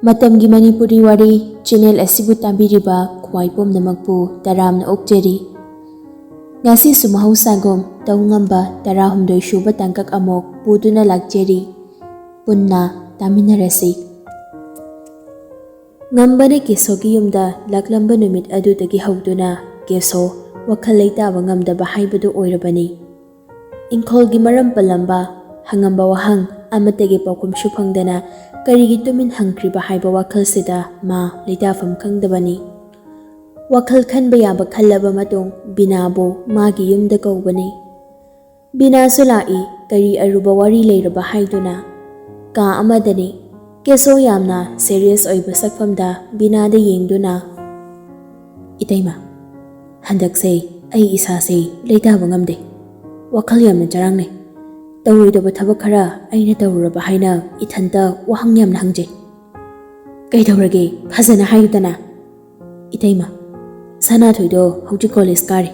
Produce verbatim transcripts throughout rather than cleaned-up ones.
ꯃꯇꯝꯒꯤ ꯃꯅꯤꯄꯨꯔꯤ ꯋꯥꯔꯤ ꯆꯦꯅꯦꯜ ꯑꯁꯤꯕꯨ ꯇꯥꯕꯤꯔꯤꯕ ꯈ꯭ꯋꯥꯏ ꯄꯨꯝꯅꯃꯛꯄꯨ ꯇꯔꯥꯝꯅ ꯑꯣꯛꯆꯔꯤ꯫ ꯉꯁꯤꯁꯨ ꯃꯍꯧꯁꯥꯒꯨꯝ ꯇꯧ ꯉꯝꯕ ꯇꯔꯥꯍꯨꯝꯗꯣꯏ ꯁꯨꯕ ꯇꯥꯡꯀꯛ ꯑꯃꯨꯛ ꯄꯨꯗꯨꯅ ꯂꯥꯛꯆꯔꯤ꯫ ꯄꯨꯟꯅ ꯇꯥꯃꯤꯟꯅꯔꯁꯤ꯫ ꯉꯝꯕꯅ ꯀꯦꯁꯣꯒꯤ ꯌꯨꯝꯗ ꯂꯥꯛꯂꯝꯕ ꯅꯨꯃꯤꯠ ꯑꯗꯨꯗꯒꯤ ꯍꯧꯗꯨꯅ ꯀꯦꯁꯣ ꯋꯥꯈꯜ ꯂꯩꯇꯥꯕ ꯉꯝꯗꯕ ꯍꯥꯏꯕꯗꯨ ꯑꯣꯏꯔꯕꯅꯤ꯫ ꯏꯪꯈꯣꯜꯒꯤ ꯃꯔꯝ ꯄꯜꯂꯝꯕ, ꯍꯪꯉꯝꯕ ꯋꯥꯍꯪ ꯑꯃꯠꯇꯒꯤ ꯄꯥꯎꯈꯨꯝꯁꯨ ꯐꯪꯗꯅ ꯀꯔꯤꯒꯤ ꯇꯨꯃꯤꯟ ꯍꯟꯈ꯭ꯔꯤꯕ ꯍꯥꯏꯕ ꯋꯥꯈꯜꯁꯤꯗ ꯃꯥ ꯂꯩꯇꯥꯐꯝ ꯈꯪꯗꯕꯅꯤ꯫ ꯋꯥꯈꯜ ꯈꯟꯕ ꯌꯥꯕ ꯈꯜꯂꯕ ꯃꯇꯨꯡ ꯕꯤꯅꯥꯕꯨ ꯃꯥꯒꯤ ꯌꯨꯝꯗ ꯀꯧꯕꯅꯤ꯫ ꯕꯤꯅꯥꯁꯨ ꯂꯥꯛꯏ, ꯀꯔꯤ ꯑꯔꯨꯕ ꯋꯥꯔꯤ ꯂꯩꯔꯕ ꯍꯥꯏꯗꯨꯅ꯫ ꯀꯥ ꯑꯃꯗꯅꯤ꯫ ꯀꯦꯁꯣ ꯌꯥꯝꯅ ꯁꯦꯔꯤꯌꯁ ꯑꯣꯏꯕ ꯁꯛꯐꯝꯗ ꯕꯤꯅꯥꯗ ꯌꯦꯡꯗꯨꯅ, "ꯏꯇꯩꯃ, ꯍꯟꯗꯛꯁꯦ ꯑꯩ ꯏꯁꯥꯁꯦ ꯂꯩꯇꯥꯕ ꯉꯝꯗꯦ꯫ ꯋꯥꯈꯜ ꯌꯥꯝꯅ ꯆꯔꯥꯡꯅꯩ꯫ ꯇꯧꯔꯣꯏꯗꯕ ꯊꯕꯛ ꯈꯔ ꯑꯩꯅ ꯇꯧꯔꯨꯔꯕ ꯍꯥꯏꯅ ꯏꯊꯟꯇ ꯋꯥꯍꯪ ꯌꯥꯝꯅ ꯍꯪꯖꯩ꯫ ꯀꯩꯗꯧꯔꯒꯦ? ꯐꯖꯅ ꯍꯥꯏꯌꯨꯗꯅ꯫" "ꯏꯇꯩꯃ, ꯁꯅꯥꯊꯣꯏꯗꯣ ꯍꯧꯖꯤꯛ ꯀꯣꯂꯦꯖ ꯀꯥꯔꯤ꯫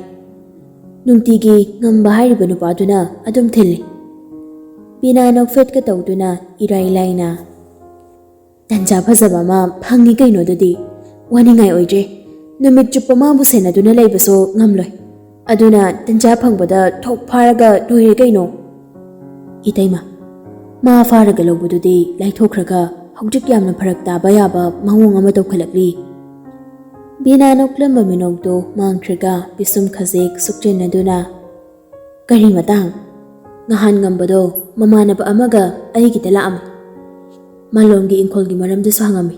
ꯅꯨꯡꯇꯤꯒꯤ ꯉꯝꯕ ꯍꯥꯏꯔꯤꯕ ꯅꯨꯄꯥꯗꯨꯅ ꯑꯗꯨꯝ ꯊꯤꯜꯂꯤ꯫" ꯕꯤꯅꯥ ꯅꯣꯛꯐꯦꯠꯀ ꯇꯧꯗꯨꯅ ꯏꯔꯥꯏ ꯂꯥꯏꯅ, "ꯇꯟꯖꯥ ꯐꯖꯕ ꯑꯃ ꯐꯪꯉꯤ ꯀꯩꯅꯣ ꯑꯗꯨꯗꯤ꯫ ꯋꯥꯅꯤꯡꯉꯥꯏ ꯑꯣꯏꯗ꯭ꯔꯦ꯫ ꯅꯨꯃꯤꯠ ꯆꯨꯞꯄ ꯃꯥꯕꯨ ꯁꯦꯟꯅꯗꯨꯅ ꯂꯩꯕꯁꯨ ꯉꯝꯂꯣꯏ꯫ ꯑꯗꯨꯅ ꯇꯟꯖꯥ ꯐꯪꯕꯗ ꯊꯣꯛ ꯐꯥꯔꯒ ꯂꯣꯏꯔꯦ ꯀꯩꯅꯣ꯫" "ꯏꯇꯩꯃ, ꯃꯥ ꯐꯥꯔꯒ ꯂꯧꯕꯗꯨꯗꯤ ꯂꯥꯏꯊꯣꯛꯈ꯭ꯔꯒ ꯍꯧꯖꯤꯛ ꯌꯥꯝꯅ ꯐꯔꯛ ꯇꯥꯕ ꯌꯥꯕ ꯃꯑꯣꯡ ꯑꯃ ꯇꯧꯈꯠꯂꯛꯂꯤ꯫" ꯕꯤꯅꯥ ꯅꯣꯛꯂꯝꯕ ꯃꯤꯅꯣꯛꯇꯨ ꯃꯥꯡꯈ꯭ꯔꯒ ꯄꯤꯁꯨꯝ ꯈꯖꯤꯛ ꯁꯨꯛꯆꯤꯟꯅꯗꯨꯅ, "ꯀꯔꯤ ꯃꯇꯥꯡ? ꯅꯍꯥꯟ ꯉꯝꯕꯗꯣ ꯃꯃꯥꯟꯅꯕ ꯑꯃꯒ ꯑꯩꯒꯤꯗ ꯂꯥꯛꯑꯝꯃꯤ꯫ ꯃꯥꯂꯣꯝꯒꯤ ꯏꯪꯈꯣꯜꯒꯤ ꯃꯔꯝꯗꯁꯨ ꯍꯪꯉꯝꯃꯤ꯫"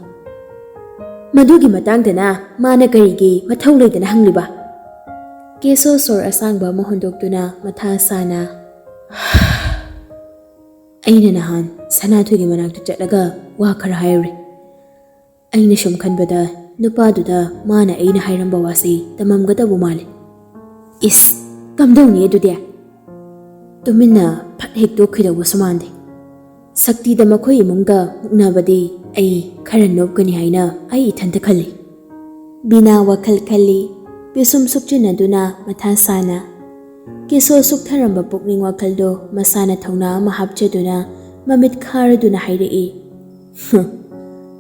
"ꯃꯗꯨꯒꯤ ꯃꯇꯥꯡꯗꯅ ꯃꯥꯅ ꯀꯔꯤꯒꯤ ꯃꯊꯧ ꯂꯩꯗꯅ ꯍꯪꯂꯤꯕ?" ꯀꯦꯁꯣ ꯁꯣꯔ ꯑꯁꯥꯡꯕ ꯑꯃ ꯍꯣꯟꯗꯣꯛꯇꯨꯅ ꯃꯊꯥ ꯁꯥꯅ, "ꯑꯩꯅ ꯅꯍꯥꯟ ꯁꯅꯥꯊꯣꯏꯒꯤ ꯃꯅꯥꯛꯇ ꯆꯠꯂꯒ ꯋꯥ ꯈꯔ ꯍꯥꯏꯔꯨꯔꯦ꯫ ꯑꯩꯅ ꯁꯨꯝ ꯈꯟꯕꯗ ꯅꯨꯄꯥꯗꯨꯗ ꯃꯥꯅ ꯑꯩꯅ ꯍꯥꯏꯔꯝꯕ ꯋꯥꯁꯤ ꯇꯝꯃꯝꯒꯗꯕ ꯃꯥꯜꯂꯦ꯫" "ꯏꯁ, ꯀꯝꯗꯧꯅꯤ ꯑꯗꯨꯗꯤ? ꯇꯨꯃꯤꯟꯅ ꯐꯠ ꯍꯦꯛ ꯇꯣꯛꯈꯤꯗꯧꯕꯁꯨ ꯃꯥꯟꯗꯦ꯫ ꯁꯛꯇꯤꯗ ꯃꯈꯣꯏ ꯏꯃꯨꯡꯒ ꯃꯨꯛꯅꯕꯗꯤ ꯑꯩ ꯈꯔ ꯅꯣꯞꯀꯅꯤ ꯍꯥꯏꯅ ꯑꯩ ꯏꯊꯟꯇ ꯈꯜꯂꯤ꯫" ꯕꯤꯅꯥ ꯋꯥꯈꯜ ꯈꯜꯂꯤ꯫ ꯄꯤꯁꯨꯝ ꯁꯨꯛꯆꯤꯟꯅꯗꯨꯅ ꯃꯊꯥ ꯁꯥꯅ꯫ ꯀꯦꯁꯣ ꯁꯨꯛꯊꯔꯝꯕ ꯄꯨꯛꯅꯤꯡ ꯋꯥꯈꯜꯗꯣ ꯃꯁꯥꯅ ꯊꯧꯅꯥ ꯑꯃ ꯍꯥꯞꯆꯗꯨꯅ ꯃꯃꯤꯠ ꯈꯥꯔꯗꯨꯅ ꯍꯥꯏꯔꯛꯏ, "ꯍꯨꯝ,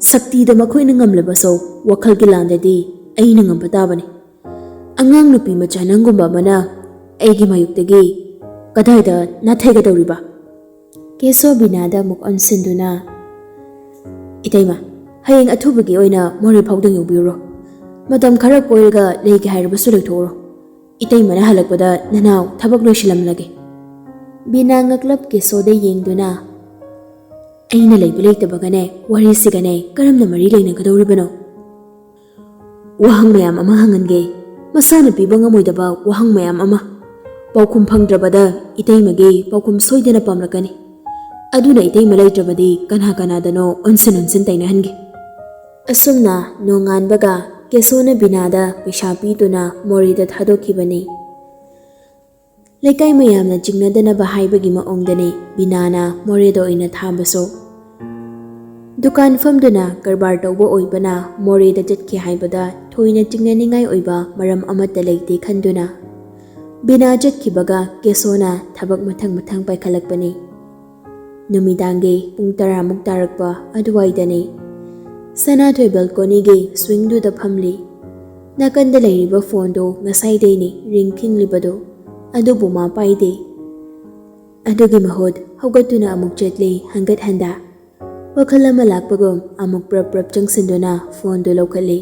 ꯁꯛꯇꯤꯗ ꯃꯈꯣꯏꯅ ꯉꯝꯂꯕꯁꯨ, ꯋꯥꯈꯜꯒꯤ ꯂꯥꯟꯗꯗꯤ ꯑꯩꯅ ꯉꯝꯕ ꯇꯥꯕꯅꯤ꯫ ꯑꯉꯥꯡ ꯅꯨꯄꯤ ꯃꯆꯥ ꯅꯪꯒꯨꯝꯕ ꯑꯃꯅ ꯑꯩꯒꯤ ꯃꯥꯌꯣꯛꯇꯒꯤ ꯀꯗꯥꯏꯗ ꯅꯥꯊꯩꯒꯗꯧꯔꯤꯕ? ꯀꯦꯁꯣ ꯕꯤꯅꯥꯗ ꯑꯃꯨꯛ ꯑꯣꯟꯁꯤꯟꯗꯨꯅ, "ꯏꯇꯩꯃ, ꯍꯌꯦꯡ ꯑꯊꯨꯕꯒꯤ ꯑꯣꯏꯅ ꯃꯣꯔꯦ ꯐꯥꯎꯗ ꯌꯧꯕꯤꯔꯨꯔꯣ꯫ ꯃꯇꯝ ꯈꯔ ꯀꯣꯏꯔꯒ ꯂꯩꯒꯦ ꯍꯥꯏꯔꯕꯁꯨ ꯂꯩꯊꯣꯛꯎꯔꯣ꯫ ꯏꯇꯩꯃꯅ ꯍꯜꯂꯛꯄꯗ ꯅꯅꯥꯎ ꯊꯕꯛ ꯂꯣꯏꯁꯤꯜꯂꯝꯂꯒꯦ꯫" ꯕꯤꯅꯥ ꯉꯛꯂꯞ ꯀꯦꯁꯣꯗ ꯌꯦꯡꯗꯨꯅ, "ꯑꯩꯅ ꯂꯩꯕ ꯂꯩꯇꯕꯒꯅꯦ, ꯋꯥꯔꯤꯁꯤꯒꯅꯦ ꯀꯔꯝꯅ ꯃꯔꯤ ꯂꯩꯅꯒꯗꯧꯔꯤꯕꯅꯣ?" "ꯋꯥꯍꯪ ꯃꯌꯥꯝ ꯑꯃ ꯍꯪꯍꯟꯒꯦ, ꯃꯁꯥꯅ ꯄꯤꯕ ꯉꯝꯃꯣꯏꯗꯕ ꯋꯥꯍꯪ ꯃꯌꯥꯝ ꯑꯃ꯫ ꯄꯥꯎꯈꯨꯝ ꯐꯪꯗ꯭ꯔꯕꯗ ꯏꯇꯩꯃꯒꯤ ꯄꯥꯎꯈꯨꯝ ꯁꯣꯏꯗꯅ ꯄꯥꯝꯂꯛꯀꯅꯤ꯫ ꯑꯗꯨꯅ ꯏꯇꯩꯃ ꯂꯩꯇ꯭ꯔꯕꯗꯤ ꯀꯅꯥ ꯀꯅꯥꯗꯅꯣ ꯑꯣꯟꯁꯤꯟ ꯑꯣꯟꯁꯤꯟ ꯇꯩꯅꯍꯟꯒꯦ꯫" ꯑꯁꯨꯝꯅ ꯅꯣꯡꯉꯥꯟꯕꯒ ꯀꯦꯁꯣꯅ ꯕꯤꯅꯥꯗ ꯄꯩꯁꯥ ꯄꯤꯗꯨꯅ ꯃꯣꯔꯦꯗ ꯊꯥꯗꯣꯛꯈꯤꯕꯅꯤ꯫ ꯂꯩꯀꯥꯏ ꯃꯌꯥꯝꯅ ꯆꯤꯡꯅꯗꯅꯕ ꯍꯥꯏꯕꯒꯤ ꯃꯑꯣꯡꯗꯅꯤ ꯕꯤꯅꯥꯅ ꯃꯣꯔꯦꯗ ꯑꯣꯏꯅ ꯊꯥꯕꯁꯨ꯫ ꯗꯨꯀꯥꯟ ꯐꯝꯗꯨꯅ ꯀꯔꯕꯥꯔ ꯇꯧꯕ ꯑꯣꯏꯕꯅ ꯃꯣꯔꯦꯗ ꯆꯠꯈꯤ ꯍꯥꯏꯕꯗ ꯊꯣꯏꯅ ꯆꯤꯡꯅꯅꯤꯡꯉꯥꯏ ꯑꯣꯏꯕ ꯃꯔꯝ ꯑꯃꯠꯇ ꯂꯩꯇꯦ ꯈꯟꯗꯨꯅ ꯕꯤꯅꯥ ꯆꯠꯈꯤꯕꯒ ꯀꯦꯁꯣꯅ ꯊꯕꯛ ꯃꯊꯪ ꯃꯊꯪ ꯄꯥꯏꯈꯠꯂꯛꯄꯅꯤ꯫ ꯅꯨꯃꯤꯗꯥꯡꯒꯤ ꯄꯨꯡ ꯇꯔꯥꯃꯨꯛ ꯇꯥꯔꯛꯄ ꯑꯗꯨꯋꯥꯏꯗꯅꯤ꯫ ꯁꯅꯥꯊꯣꯏ ꯕꯦꯜꯀꯣꯅꯤꯒꯤ ꯁ꯭ꯋꯤꯡꯗꯨꯗ ꯐꯝꯂꯤ꯫ ꯅꯥꯀꯟꯗ ꯂꯩꯔꯤꯕ ꯐꯣꯟꯗꯨ ꯉꯁꯥꯏꯗꯩꯅꯤ ꯔꯤꯡ ꯈꯤꯡꯂꯤꯕꯗꯨ, ꯑꯗꯨꯕꯨ ꯃꯥ ꯄꯥꯏꯗꯦ꯫ ꯑꯗꯨꯒꯤ ꯃꯍꯨꯠ ꯍꯧꯒꯠꯇꯨꯅ ꯑꯃꯨꯛ ꯆꯠꯂꯤ ꯍꯟꯒꯠ ꯍꯟꯗ꯫ ꯋꯥꯈꯜ ꯑꯃ ꯂꯥꯛꯄꯒꯨꯝ ꯑꯃꯨꯛ ꯄ꯭ꯔꯞ ꯄ꯭ꯔꯞ ꯆꯪꯁꯤꯟꯗꯨꯅ ꯐꯣꯟꯗꯨ ꯂꯧꯈꯠꯂꯤ꯫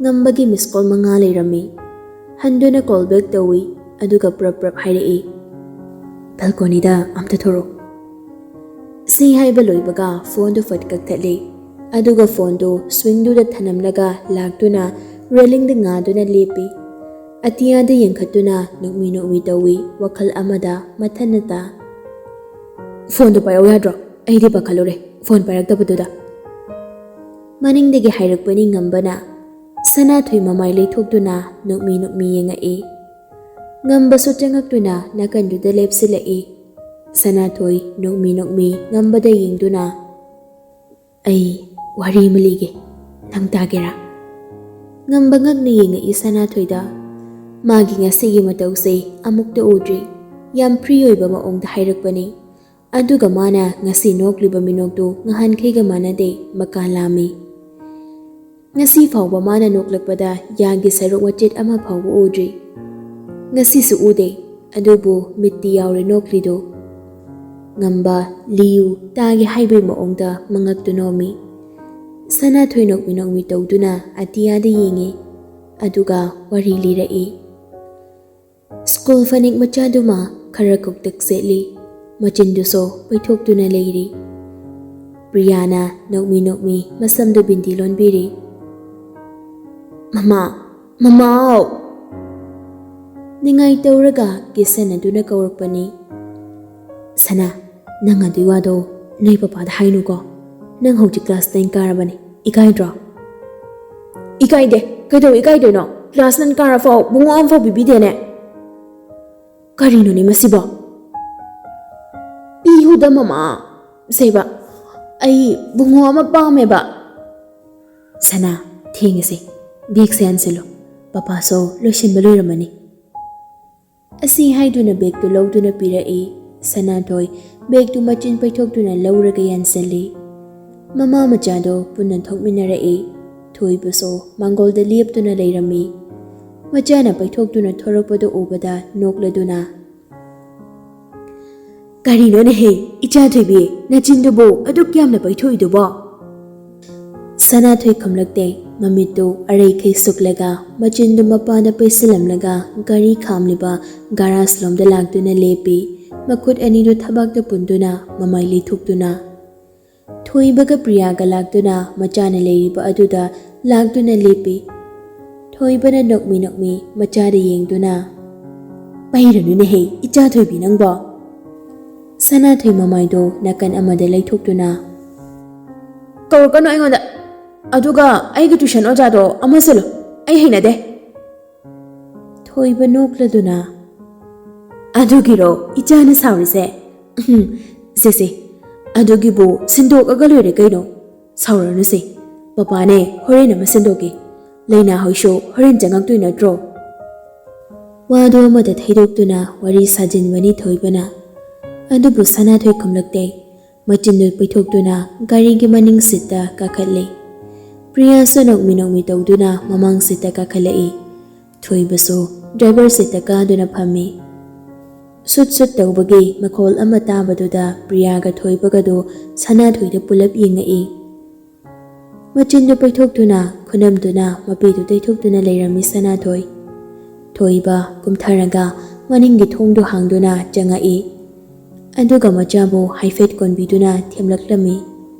ꯉꯝꯕꯒꯤ ꯃꯤꯁ ꯀꯣꯜ ꯃꯉꯥ ꯂꯩꯔꯝꯃꯤ꯫ ꯍꯟꯗꯨꯅ ꯀꯣꯜ ꯕꯦꯛ ꯇꯧꯏ, ꯑꯗꯨꯒ ꯄ꯭ꯔꯞ ꯄ꯭ꯔꯞ ꯍꯥꯏꯔꯛꯏ, "ꯕꯦꯜꯀꯣꯅꯤꯗ ꯑꯝꯇ ꯊꯣꯔꯛꯑꯣ꯫" ꯁꯤ ꯍꯥꯏꯕ ꯂꯣꯏꯕꯒ ꯐꯣꯟꯗꯨ ꯐꯠ ꯀꯛꯊꯠꯂꯤ, ꯑꯗꯨꯒ ꯐꯣꯟꯗꯨ ꯁ꯭ꯋꯤꯡꯗꯨꯗ ꯊꯅꯝꯂꯒ ꯂꯥꯛꯇꯨꯅ ꯔꯦꯂꯤꯡꯗ ꯉꯥꯗꯨꯅ ꯂꯦꯞꯄꯤ꯫ ꯑꯇꯤꯌꯥꯗ ꯌꯦꯡꯈꯠꯇꯨꯅ ꯅꯣꯛꯃꯤ ꯅꯣꯛꯃꯤ ꯇꯧꯏ, ꯋꯥꯈꯜ ꯑꯃꯗ ꯃꯊꯟꯅꯇ꯫ "ꯐꯣꯟꯗꯨ ꯄꯥꯏꯔꯛꯎ ꯌꯥꯗ꯭ꯔꯣ? ꯑꯩꯗꯤ ꯄꯥꯈꯠꯂꯨꯔꯦ ꯐꯣꯟ ꯄꯥꯏꯔꯛꯇꯕꯗꯨꯗ꯫" ꯃꯅꯤꯡꯗꯒꯤ ꯍꯥꯏꯔꯛꯄꯅꯤ ꯉꯝꯕꯅ꯫ ꯁꯅꯥꯊꯣꯏ ꯃꯃꯥꯏ ꯂꯩꯊꯣꯛꯇꯨꯅ ꯅꯣꯛꯃꯤ ꯅꯣꯛꯃꯤ ꯌꯦꯡꯉꯛꯏ꯫ ꯉꯝꯕꯁꯨ ꯆꯪꯉꯛꯇꯨꯅ ꯅꯥꯀꯟꯗꯨꯗ ꯂꯦꯞꯁꯤꯜꯂꯛꯏ꯫ ꯁꯅꯥꯊꯣꯏ ꯅꯣꯛꯃꯤ ꯅꯣꯛꯃꯤ ꯉꯝꯕꯗ ꯌꯦꯡꯗꯨꯅ, "ꯑꯩ ꯋꯥꯔꯤ ꯑꯃ ꯂꯤꯒꯦ, ꯅꯪ ꯇꯥꯒꯦꯔꯥ?" ꯉꯝꯕ ꯉꯛꯅ ꯌꯦꯡꯉꯛꯏ ꯁꯅꯥꯊꯣꯏꯗ꯫ ꯃꯥꯒꯤ ꯉꯁꯤꯒꯤ ꯃꯇꯧꯁꯦ ꯑꯃꯨꯛꯇ ꯎꯗ꯭ꯔꯤ꯫ ꯌꯥꯝ ꯐ꯭ꯔꯤ ꯑꯣꯏꯕ ꯃꯑꯣꯡꯗ ꯍꯥꯏꯔꯛꯄꯅꯤ꯫ ꯑꯗꯨꯒ ꯃꯥꯅ ꯉꯁꯤ ꯅꯣꯛꯂꯤꯕ ꯃꯤꯅꯣꯛꯇꯨ ꯉꯍꯥꯟꯈꯩꯒ ꯃꯥꯟꯅꯗꯦ, ꯃꯀꯥ ꯂꯥꯝꯃꯤ꯫ ꯉꯁꯤ ꯐꯥꯎꯕ ꯃꯥꯅ ꯅꯣꯛꯂꯛꯄꯗ ꯌꯥꯒꯤ ꯁꯔꯨꯛ ꯃꯆꯦꯠ ꯑꯃ ꯐꯥꯎꯕ ꯎꯗ꯭ꯔꯤ꯫ ꯉꯁꯤꯁꯨ ꯎꯗꯦ, ꯑꯗꯨꯕꯨ ꯃꯤꯠꯇꯤ ꯌꯥꯎꯔꯦ ꯅꯣꯛꯂꯤꯗꯨ꯫ ꯉꯝꯕ, ꯂꯤꯌꯨ, ꯇꯥꯒꯦ ꯍꯥꯏꯕꯒꯤ ꯃꯑꯣꯡꯗ ꯃꯉꯛꯇꯨ ꯅꯣꯝꯃꯤ꯫ ꯁꯅꯥꯊꯣꯏ ꯅꯣꯛꯃꯤ ꯅꯣꯛꯃꯤ ꯇꯧꯗꯨꯅ ꯑꯇꯤꯌꯥꯗ ꯌꯦꯡꯉꯤ, ꯑꯗꯨꯒ ꯋꯥꯔꯤ ꯂꯤꯔꯛꯏ꯫ ꯁ꯭ꯀꯨꯜ ꯐꯅꯦꯛ ꯃꯆꯥꯗꯨꯃ ꯈꯔ ꯀꯧꯇꯛ ꯁꯦꯠꯂꯤ, ꯃꯆꯤꯟꯗꯨꯁꯨ ꯄꯩꯊꯣꯛꯇꯨꯅ ꯂꯩꯔꯤ꯫ ꯄ꯭ꯔꯤꯌꯥꯅ ꯅꯣꯛꯃꯤ ꯅꯣꯛꯃꯤ ꯃꯁꯝꯗꯨ ꯕꯤꯟꯗꯤ ꯂꯣꯟꯕꯤꯔꯤ꯫ "ꯃꯃꯥ, ꯃꯃꯥꯎ!" ꯅꯤꯡꯉꯥꯏ ꯇꯧꯔꯒ ꯀꯤꯁꯟꯅꯗꯨꯅ ꯀꯧꯔꯛꯄꯅꯤ꯫ "ꯁꯅꯥ, ꯅꯪ ꯑꯗꯨꯏ ꯋꯥꯗꯣ ꯅꯣꯏ ꯄꯄꯥꯗ ꯍꯥꯏꯅꯨꯀꯣ꯫ ꯅꯪ ꯍꯧꯖꯤꯛ ꯀ꯭ꯂꯥꯁ ꯅꯥꯏꯟ ꯀꯥꯔꯕꯅꯤ꯫ ꯏꯀꯥꯏꯗ꯭ꯔꯣ?" "ꯏꯀꯥꯏꯗꯦ꯫ ꯀꯩꯗꯧ ꯏꯀꯥꯏꯗꯣꯏꯅꯣ? ꯀ꯭ꯂꯥꯁ ꯅꯥꯏꯟ ꯀꯥꯔꯐꯥꯎ ꯕꯨꯡꯉꯣ ꯑꯃꯐꯥꯎ ꯄꯤꯕꯤꯗꯦꯅꯦ꯫ ꯀꯔꯤꯅꯣꯅꯦ ꯃꯁꯤꯕꯣ? ꯄꯤꯌꯨꯗ ꯃꯃꯥ꯫ ꯁꯦꯕ, ꯑꯩ ꯕꯨꯡꯉꯣ ꯑꯃ ꯄꯥꯝꯃꯦꯕ꯫" "ꯁꯅꯥ, ꯊꯦꯡꯉꯁꯦ꯫ ꯕꯦꯒꯁꯦ ꯌꯥꯟꯁꯤꯜꯂꯨ꯫ ꯄꯄꯥꯁꯨ ꯂꯣꯏꯁꯤꯟꯕ ꯂꯣꯏꯔꯝꯃꯅꯤ꯫" ꯑꯁꯤ ꯍꯥꯏꯗꯨꯅ ꯕꯦꯒꯇꯨ ꯂꯧꯗꯨꯅ ꯄꯤꯔꯛꯏ꯫ ꯁꯅꯥꯊꯣꯏ ꯕꯦꯒꯇꯨ ꯃꯆꯤꯟ ꯄꯩꯊꯣꯛꯇꯨꯅ ꯂꯧꯔꯒ ꯌꯥꯟꯁꯤꯜꯂꯤ꯫ ꯃꯃꯥ ꯃꯆꯥꯗꯣ ꯄꯨꯟꯅ ꯊꯣꯛꯃꯤꯟꯅꯔꯛꯏ꯫ ꯊꯣꯏꯕꯁꯨ ꯃꯥꯡꯒꯣꯜꯗ ꯂꯦꯞꯇꯨꯅ ꯂꯩꯔꯝꯃꯤ꯫ ꯃꯆꯥꯅ ꯄꯩꯊꯣꯛꯇꯨꯅ ꯊꯣꯔꯛꯄꯗꯨ ꯎꯕꯗ ꯅꯣꯛꯂꯗꯨꯅ, "ꯀꯔꯤꯅꯣꯅꯦꯍꯦ, ꯏꯆꯥ ꯊꯣꯏꯕꯤ, ꯅꯆꯤꯟꯗꯨꯕꯨ ꯑꯗꯨꯛ ꯌꯥꯝꯅ ꯄꯩꯊꯣꯛꯏꯗꯨꯕꯣ?" ꯁꯅꯥꯊꯣꯏ ꯈꯨꯝꯂꯛꯇꯦ꯫ ꯃꯃꯤꯠꯇꯨ ꯑꯔꯩꯈꯩ ꯁꯨꯛꯂꯒ, ꯃꯆꯤꯟꯗꯨ ꯃꯄꯥꯟꯗ ꯄꯩꯁꯤꯜꯂꯝꯂꯒ, ꯒꯥꯔꯤ ꯈꯥꯝꯂꯤꯕ ꯒꯥꯔꯥꯖ ꯂꯣꯝꯗ ꯂꯥꯛꯇꯨꯅ ꯂꯦꯞꯄꯤ꯫ ꯃꯈꯨꯠ ꯑꯅꯤꯗꯨ ꯊꯕꯥꯛꯇ ꯄꯨꯟꯗꯨꯅ, ꯃꯃꯥꯏ ꯂꯩꯊꯣꯛꯇꯨꯅ꯫ ꯊꯣꯏꯕꯒ ꯄ꯭ꯔꯤꯌꯥꯒ ꯂꯥꯛꯇꯨꯅ ꯃꯆꯥꯅ ꯂꯩꯔꯤꯕ ꯑꯗꯨꯗ ꯂꯥꯛꯇꯨꯅ ꯂꯦꯞꯄꯤ꯫ ꯊꯣꯏꯕꯅ ꯅꯣꯛꯃꯤ ꯅꯣꯛꯃꯤ ꯃꯆꯥꯗ ꯌꯦꯡꯗꯨꯅ, "ꯄꯩꯔꯨꯅꯨꯅꯦꯍꯦ, ꯏꯆꯥ ꯊꯣꯏꯕꯤ ꯅꯪꯕꯣ!" ꯁꯅꯥꯊꯣꯏ ꯃꯃꯥꯏꯗꯣ ꯅꯥꯀꯟ ꯑꯃꯗ ꯂꯩꯊꯣꯛꯇꯨꯅ, "ꯀꯧꯔꯛꯀꯅꯨ ꯑꯩꯉꯣꯟꯗ꯫ ꯑꯗꯨꯒ ꯑꯩꯒꯤ ꯇ꯭ꯌꯨꯁꯟ ꯑꯣꯖꯥꯗꯣ ꯑꯃ ꯁꯤꯜꯂꯨ꯫ ꯑꯩ ꯍꯩꯅꯗꯦ꯫" ꯊꯣꯏꯕ ꯅꯣꯛꯂꯗꯨꯅ, "ꯑꯗꯨꯒꯤꯔꯣ ꯏꯆꯥꯅ ꯁꯥꯎꯔꯤꯁꯦ? ꯎꯝ, ꯁꯦ ꯁꯦ, ꯑꯗꯨꯒꯤꯕꯨ ꯁꯤꯟꯗꯣꯛꯑꯒ ꯂꯣꯏꯔꯦ ꯀꯩꯅꯣ꯫ ꯁꯥꯎꯔꯅꯨꯁꯦ, ꯄꯄꯥꯅꯦ ꯍꯣꯔꯦꯟ ꯑꯃ ꯁꯤꯟꯗꯣꯛꯀꯦ꯫ ꯂꯩꯅꯥ ꯍꯣꯏꯁꯨ ꯍꯣꯔꯦꯟ ꯆꯪꯉꯛꯇꯣꯏ ꯅꯠꯇ꯭ꯔꯣ?" ꯋꯥꯗꯨ ꯑꯃꯗ ꯊꯩꯗꯣꯛꯇꯨꯅ ꯋꯥꯔꯤ ꯁꯥꯖꯤꯟꯕꯅꯤ ꯊꯣꯏꯕꯅ꯫ ꯑꯗꯨꯕꯨ ꯁꯅꯥꯊꯣꯏ ꯈꯨꯝꯂꯛꯇꯦ꯫ ꯃꯆꯤꯟꯗꯨ ꯄꯩꯊꯣꯛꯇꯨꯅ ꯒꯥꯔꯤꯒꯤ ꯃꯅꯤꯡ ꯁꯤꯠꯇ ꯀꯥꯈꯠꯂꯦ꯫ ꯄ꯭ꯔꯤꯌꯥꯁꯨ ꯅꯣꯛꯃꯤ ꯅꯣꯛꯃꯤ ꯇꯧꯗꯨꯅ ꯃꯃꯥꯡ ꯁꯤꯠꯇ ꯀꯥꯈꯠꯂꯛꯏ꯫ ꯊꯣꯏꯕꯁꯨ ꯗ꯭ꯔꯥꯏꯚꯔ ꯁꯤꯠꯇ ꯀꯥꯗꯨꯅ ꯐꯝꯃꯤ꯫ ꯁꯨꯠ ꯁꯨꯠ ꯇꯧꯕꯒꯤ ꯃꯈꯣꯜ ꯑꯃ ꯇꯥꯕꯗꯨꯗ ꯄ꯭ꯔꯤꯌꯥꯒ ꯊꯣꯏꯕꯒꯗꯨ ꯁꯅꯥꯊꯣꯏꯗ ꯄꯨꯂꯞ ꯌꯦꯡꯉꯛꯏ꯫ ꯃꯆꯤꯟꯗꯨ ꯄꯩꯊꯣꯛꯇꯨꯅ ꯈꯨꯅꯝꯗꯨꯅ ꯃꯄꯤꯗꯨ ꯇꯩꯊꯣꯛꯇꯨꯅ ꯂꯩꯔꯝꯃꯤ ꯁꯅꯥꯊꯣꯏ꯫ ꯊꯣꯏꯕ ꯀꯨꯝꯊꯔꯒ ꯃꯅꯤꯡꯒꯤ ꯊꯣꯡꯗꯨ ꯍꯥꯡꯗꯨꯅ ꯆꯪꯉꯛꯏ꯫ ꯑꯗꯨꯒ ꯃꯆꯥꯕꯨ ꯍꯥꯏꯐꯦꯠ ꯀꯣꯟꯕꯤꯗꯨꯅ ꯊꯦꯝꯂꯛꯂꯝꯃꯤ꯫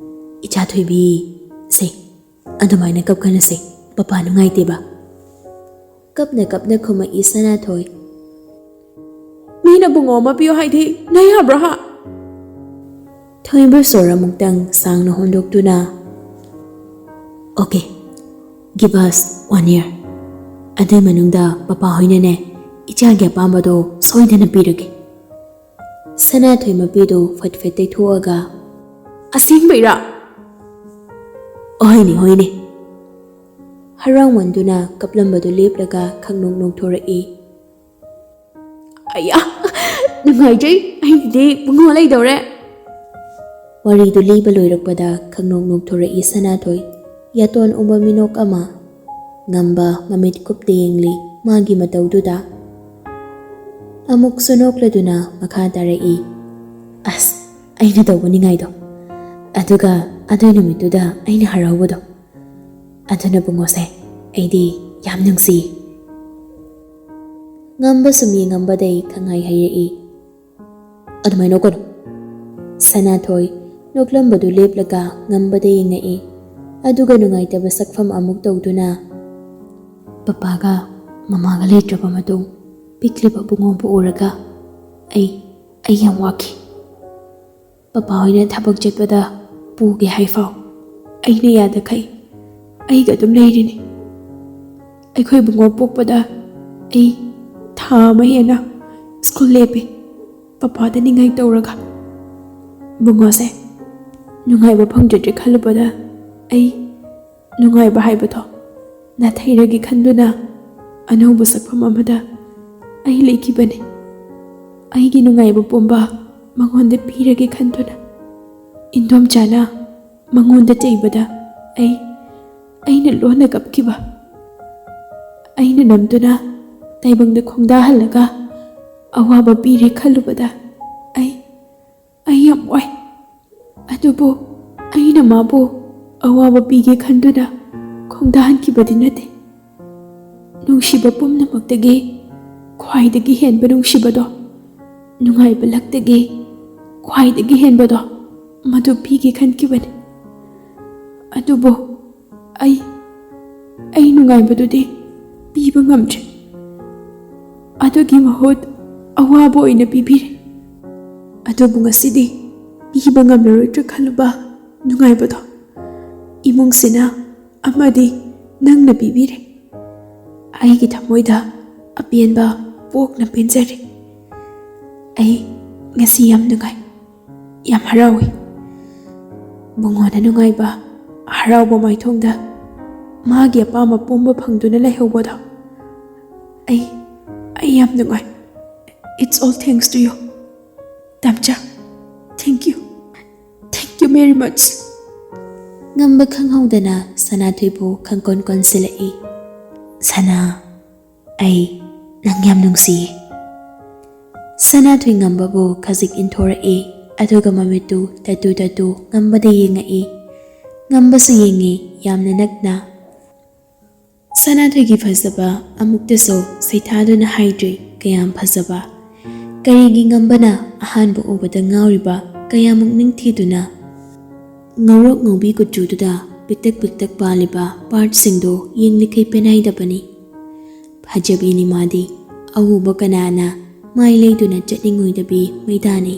"ꯏꯆꯥ ꯊꯣꯏꯕꯤ, ꯁꯦ, ꯑꯗꯨꯃꯥꯏꯅ ꯀꯞꯀꯅꯨꯁꯦ, ꯄꯄꯥ ꯅꯨꯡꯉꯥꯏꯇꯦꯕ꯫" ꯀꯞꯅ ꯀꯞꯅ ꯈꯨꯝꯃꯛꯏ ꯁꯅꯥꯊꯣꯏ꯫ "ꯃꯤꯅ ꯕꯨꯡꯉꯣ ꯑꯃ ꯄꯤꯌꯨ ꯍꯥꯏꯗꯤ ꯅꯪ ꯌꯥꯕ꯭ꯔꯥ ꯍꯥ?" ꯊꯣꯏꯕ ꯁꯣꯔ ꯑꯃꯨꯛꯇꯪ ꯁꯥꯡꯅ ꯍꯣꯟꯗꯣꯛꯇꯨꯅ, "Okay, give us one year. ꯑꯗꯨꯏ ꯃꯅꯨꯡꯗ ꯄꯄꯥ ꯍꯣꯏꯅꯅꯦ ꯏꯆꯥꯒꯤ ꯑꯄꯥꯝꯕꯗꯣ ꯁꯣꯏꯗꯅ ꯄꯤꯔꯒꯦ꯫" ꯁꯅꯥꯊꯣꯏ ꯃꯄꯤꯗꯨ ꯐꯠ ꯐꯠ ꯇꯩꯊꯣꯛꯑꯒ, "ꯑꯁꯦꯡꯕꯩꯔꯥ?" "ꯍꯣꯏꯅꯦ, ꯍꯣꯏꯅꯦ꯫" ꯍꯔꯥꯎꯃꯟꯗꯨꯅ ꯀꯞꯂꯝꯕꯗꯨ ꯂꯦꯞꯂꯒ ꯈꯪꯅꯣꯛ ꯅꯣꯛꯊꯣꯔꯛꯏ꯫ "ꯑꯌꯥ, ꯅꯨꯡꯉꯥꯏꯖꯩ, ꯑꯩꯒꯤꯗꯤ ꯄꯨꯡꯉꯣ ꯂꯩꯗꯧꯔꯦ꯫" ꯋꯥꯔꯤꯗꯨ ꯂꯤꯕ ꯂꯣꯏꯔꯛꯄꯗ ꯈꯪꯅꯣꯛ ꯅꯣꯛꯊꯣꯔꯛꯏ ꯁꯅꯥꯊꯣꯏ, ꯌꯥꯇꯣꯟ ꯎꯕ ꯃꯤꯅꯣꯛ ꯑꯃ꯫ ꯉꯝꯕ ꯃꯃꯤꯠ ꯀꯨꯞꯇ ꯌꯦꯡꯂꯤ ꯃꯥꯒꯤ ꯃꯇꯧꯗꯨꯗ꯫ ꯑꯃꯨꯛꯁꯨ ꯅꯣꯛꯂꯗꯨꯅ ꯃꯈꯥ ꯇꯥꯔꯛꯏ, "ꯑꯁ, ꯑꯩꯅ ꯇꯧꯕ ꯅꯤꯡꯉꯥꯏꯗꯣ, ꯑꯗꯨꯒ ꯑꯗꯨꯏ ꯅꯨꯃꯤꯠꯇꯨꯗ ꯑꯩꯅ ꯍꯔꯥꯎꯕꯗꯣ, ꯑꯗꯨꯅ ꯕꯨꯡꯉꯣꯁꯦ ꯑꯩꯗꯤ ꯌꯥꯝ ꯅꯨꯡꯁꯤ꯫" ꯉꯝꯕ ꯁꯨꯝ ꯌꯦꯡꯉꯝꯕꯗꯩ ꯈꯪꯍꯥꯏ ꯍꯥꯏꯔꯛꯏ, "ꯑꯗꯨꯃꯥꯏꯅ ꯅꯣꯛꯀꯅꯨ꯫" ꯁꯅꯥꯊꯣꯏ ꯅꯣꯛꯂꯝꯕꯗꯨ ꯂꯦꯞꯂꯒ ꯉꯝꯕꯗ ꯌꯦꯡꯉꯛꯏ, ꯑꯗꯨꯒ ꯅꯨꯡꯉꯥꯏꯇꯕ ꯁꯛꯐꯝ ꯑꯃꯨꯛ ꯇꯧꯗꯨꯅ, "ꯄꯄꯥꯒ ꯃꯃꯥꯒ ꯂꯩꯇ꯭ꯔꯕ ꯃꯇꯨꯡ ꯄꯤꯛꯂꯤꯕ ꯕꯨꯡꯉꯣꯕꯨ ꯎꯔꯒ ꯑꯩ, ꯑꯩ ꯌꯥꯝ ꯋꯥꯈꯤ꯫ ꯄꯄꯥ ꯍꯣꯏꯅ ꯊꯕꯛ ꯆꯠꯄꯗ ꯄꯨꯒꯦ ꯍꯥꯏꯐꯥꯎ ꯑꯩꯅ ꯌꯥꯗꯈꯩ ꯑꯩꯒ ꯑꯗꯨꯝ ꯂꯩꯔꯤꯅꯤ꯫ ꯑꯩꯈꯣꯏ ꯕꯨꯡꯉꯣ ꯄꯣꯛꯄꯗ ꯑꯩ ꯊꯥ ꯑꯃ ꯍꯦꯟꯅ ꯁ꯭ꯀꯨꯜ ꯂꯦꯞꯄꯤ, ꯄꯄꯥꯗ ꯅꯤꯡꯉꯥꯏ ꯇꯧꯔꯒ꯫ ꯕꯨꯡꯉꯣꯁꯦ ꯅꯨꯡꯉꯥꯏꯕ ꯐꯪꯖꯗ꯭ꯔꯦ ꯈꯜꯂꯨꯕꯗ ꯑꯩ ꯅꯨꯡꯉꯥꯏꯕ ꯍꯥꯏꯕꯗꯣ ꯅꯥꯊꯩꯔꯒꯦ ꯈꯟꯗꯨꯅ ꯑꯅꯧꯕ ꯁꯛꯐꯝ ꯑꯃꯗ ꯑꯩ ꯂꯩꯈꯤꯕꯅꯤ꯫ ꯑꯩꯒꯤ ꯅꯨꯡꯉꯥꯏꯕ ꯄꯨꯝꯕ ꯃꯉꯣꯟꯗ ꯄꯤꯔꯒꯦ ꯈꯟꯗꯨꯅ ꯏꯟꯗꯣꯝꯆꯥꯅ ꯃꯉꯣꯟꯗ ꯆꯩꯕꯗ ꯑꯩ, ꯑꯩꯅ ꯂꯣꯟꯅ ꯀꯞꯈꯤꯕ꯫ ꯑꯩꯅ ꯅꯝꯗꯨꯅ ꯇꯥꯏꯕꯪꯗ ꯈꯣꯡꯗꯥꯍꯜꯂꯒ ꯑꯋꯥꯕ ꯄꯤꯔꯦ ꯈꯜꯂꯨꯕꯗ ꯑꯩ, ꯑꯩ ꯌꯥꯝ ꯋꯥꯏ꯫ ꯑꯗꯨꯕꯨ ꯑꯩꯅ ꯃꯥꯕꯨ ꯑꯋꯥꯕ ꯄꯤꯒꯦ ꯈꯟꯗꯨꯅ ꯈꯣꯡꯗꯥꯍꯟꯈꯤꯕꯗꯤ ꯅꯠꯇꯦ꯫ ꯅꯨꯡꯁꯤꯕ ꯄꯨꯝꯅꯃꯛꯇꯒꯤ ꯈ꯭ꯋꯥꯏꯗꯒꯤ ꯍꯦꯟꯕ ꯅꯨꯡꯁꯤꯕꯗꯣ, ꯅꯨꯡꯉꯥꯏꯕ ꯂꯛꯇꯒꯤ ꯈ꯭ꯋꯥꯏꯗꯒꯤ ꯍꯦꯟꯕꯗꯣ, ꯃꯗꯨ ꯄꯤꯒꯦ ꯈꯟꯈꯤꯕꯅꯤ꯫ ꯑꯗꯨꯕꯨ ꯑꯩ, ꯑꯩ ꯅꯨꯡꯉꯥꯏꯕꯗꯨꯗꯤ ꯄꯤꯕ ꯉꯝꯗ꯭ꯔꯦ꯫ ꯑꯗꯨꯒꯤ ꯃꯍꯨꯠ ꯑꯋꯥꯕ ꯑꯣꯏꯅ ꯄꯤꯕꯤꯔꯦ꯫ ꯑꯗꯨꯕꯨ ꯉꯁꯤꯗꯤ ꯄꯤꯕ ꯉꯝꯂꯔꯣꯏꯗ꯭ꯔꯥ ꯈꯜꯂꯨꯕ ꯅꯨꯡꯉꯥꯏꯕꯗꯣ ꯏꯃꯨꯡꯁꯤꯅ ꯑꯃꯗꯤ ꯅꯪꯅ ꯄꯤꯕꯤꯔꯦ꯫ ꯑꯩꯒꯤ ꯊꯃꯣꯏꯗ ꯑꯄꯦꯟꯕ ꯄꯣꯛꯅ ꯄꯦꯟꯖꯔꯦ꯫ ꯑꯩ ꯉꯁꯤ ꯌꯥꯝ ꯅꯨꯡꯉꯥꯏ, ꯌꯥꯝ ꯍꯔꯥꯎꯏ꯫ ꯕꯨꯡꯉꯣꯅ ꯅꯨꯡꯉꯥꯏꯕ, ꯍꯔꯥꯎꯕ ꯃꯥꯏꯊꯣꯡꯗ ꯃꯥꯒꯤ ꯑꯄꯥꯝꯕ ꯄꯨꯝꯕ ꯐꯪꯗꯨꯅ ꯂꯩꯍꯧꯕꯗꯣ ꯑꯩ, ꯑꯩ ꯌꯥꯝ ꯅꯨꯡꯉꯥꯏ꯫ It's all thanks to you, ꯇꯝꯆꯥ꯫ Thank you. Thank you very much. ꯉꯝꯕ ꯈꯪꯍꯧꯗꯅ ꯁꯅꯥꯊꯣꯏꯕꯨ ꯈꯪꯀꯣꯟ ꯀꯣꯟꯁꯤꯜꯂꯛꯏ꯫ "ꯁꯅꯥ, ꯑꯩ ꯅꯪ ꯌꯥꯝ ꯅꯨꯡꯁꯤꯌꯦ꯫" ꯁꯅꯥꯊꯣꯏ ꯉꯝꯕꯕꯨ ꯈꯖꯤꯛ ꯏꯟꯊꯣꯔꯛꯏ, ꯑꯗꯨꯒ ꯃꯃꯤꯠꯇꯨ ꯇꯠꯇꯨ ꯇꯠꯇꯨ ꯉꯝꯕꯗ ꯌꯦꯡꯉꯛꯏ꯫ ꯉꯝꯕꯁꯨ ꯌꯦꯡꯉꯤ, ꯌꯥꯝꯅ ꯅꯛꯅ꯫ ꯁꯅꯥꯊꯣꯏꯒꯤ ꯐꯖꯕ ꯑꯃꯨꯛꯇꯁꯨ ꯁꯩꯊꯥꯗꯨꯅ ꯍꯥꯏꯗ꯭ꯔꯤ, ꯀꯌꯥꯝ ꯐꯖꯕ꯫ ꯀꯔꯤꯒꯤ ꯉꯝꯕꯅ ꯑꯍꯥꯟꯕ ꯎꯕꯗ ꯉꯥꯎꯔꯤꯕ, ꯀꯌꯥꯃꯨꯛ ꯅꯤꯡꯊꯤꯗꯨꯅ꯫ ꯉꯧꯔꯣꯛ ꯉꯧꯕꯤ ꯀꯨꯆꯨꯗꯨꯗ ꯄꯤꯛꯇꯛ ꯄꯤꯛꯇꯛ ꯄꯥꯜꯂꯤꯕ ꯄꯥꯔꯠꯁꯤꯡꯗꯣ ꯌꯦꯡꯂꯤꯈꯩ ꯄꯦꯟꯅꯥꯏꯗꯕꯅꯤ꯫ ꯐꯖꯕꯤꯅꯤ ꯃꯥꯗꯤ, ꯑꯎꯕ ꯀꯅꯥꯅ ꯃꯥꯏ ꯂꯩꯗꯨꯅ ꯆꯠꯅꯤꯡꯉꯣꯏꯗꯕꯤ ꯃꯩꯗꯥꯅꯤ꯫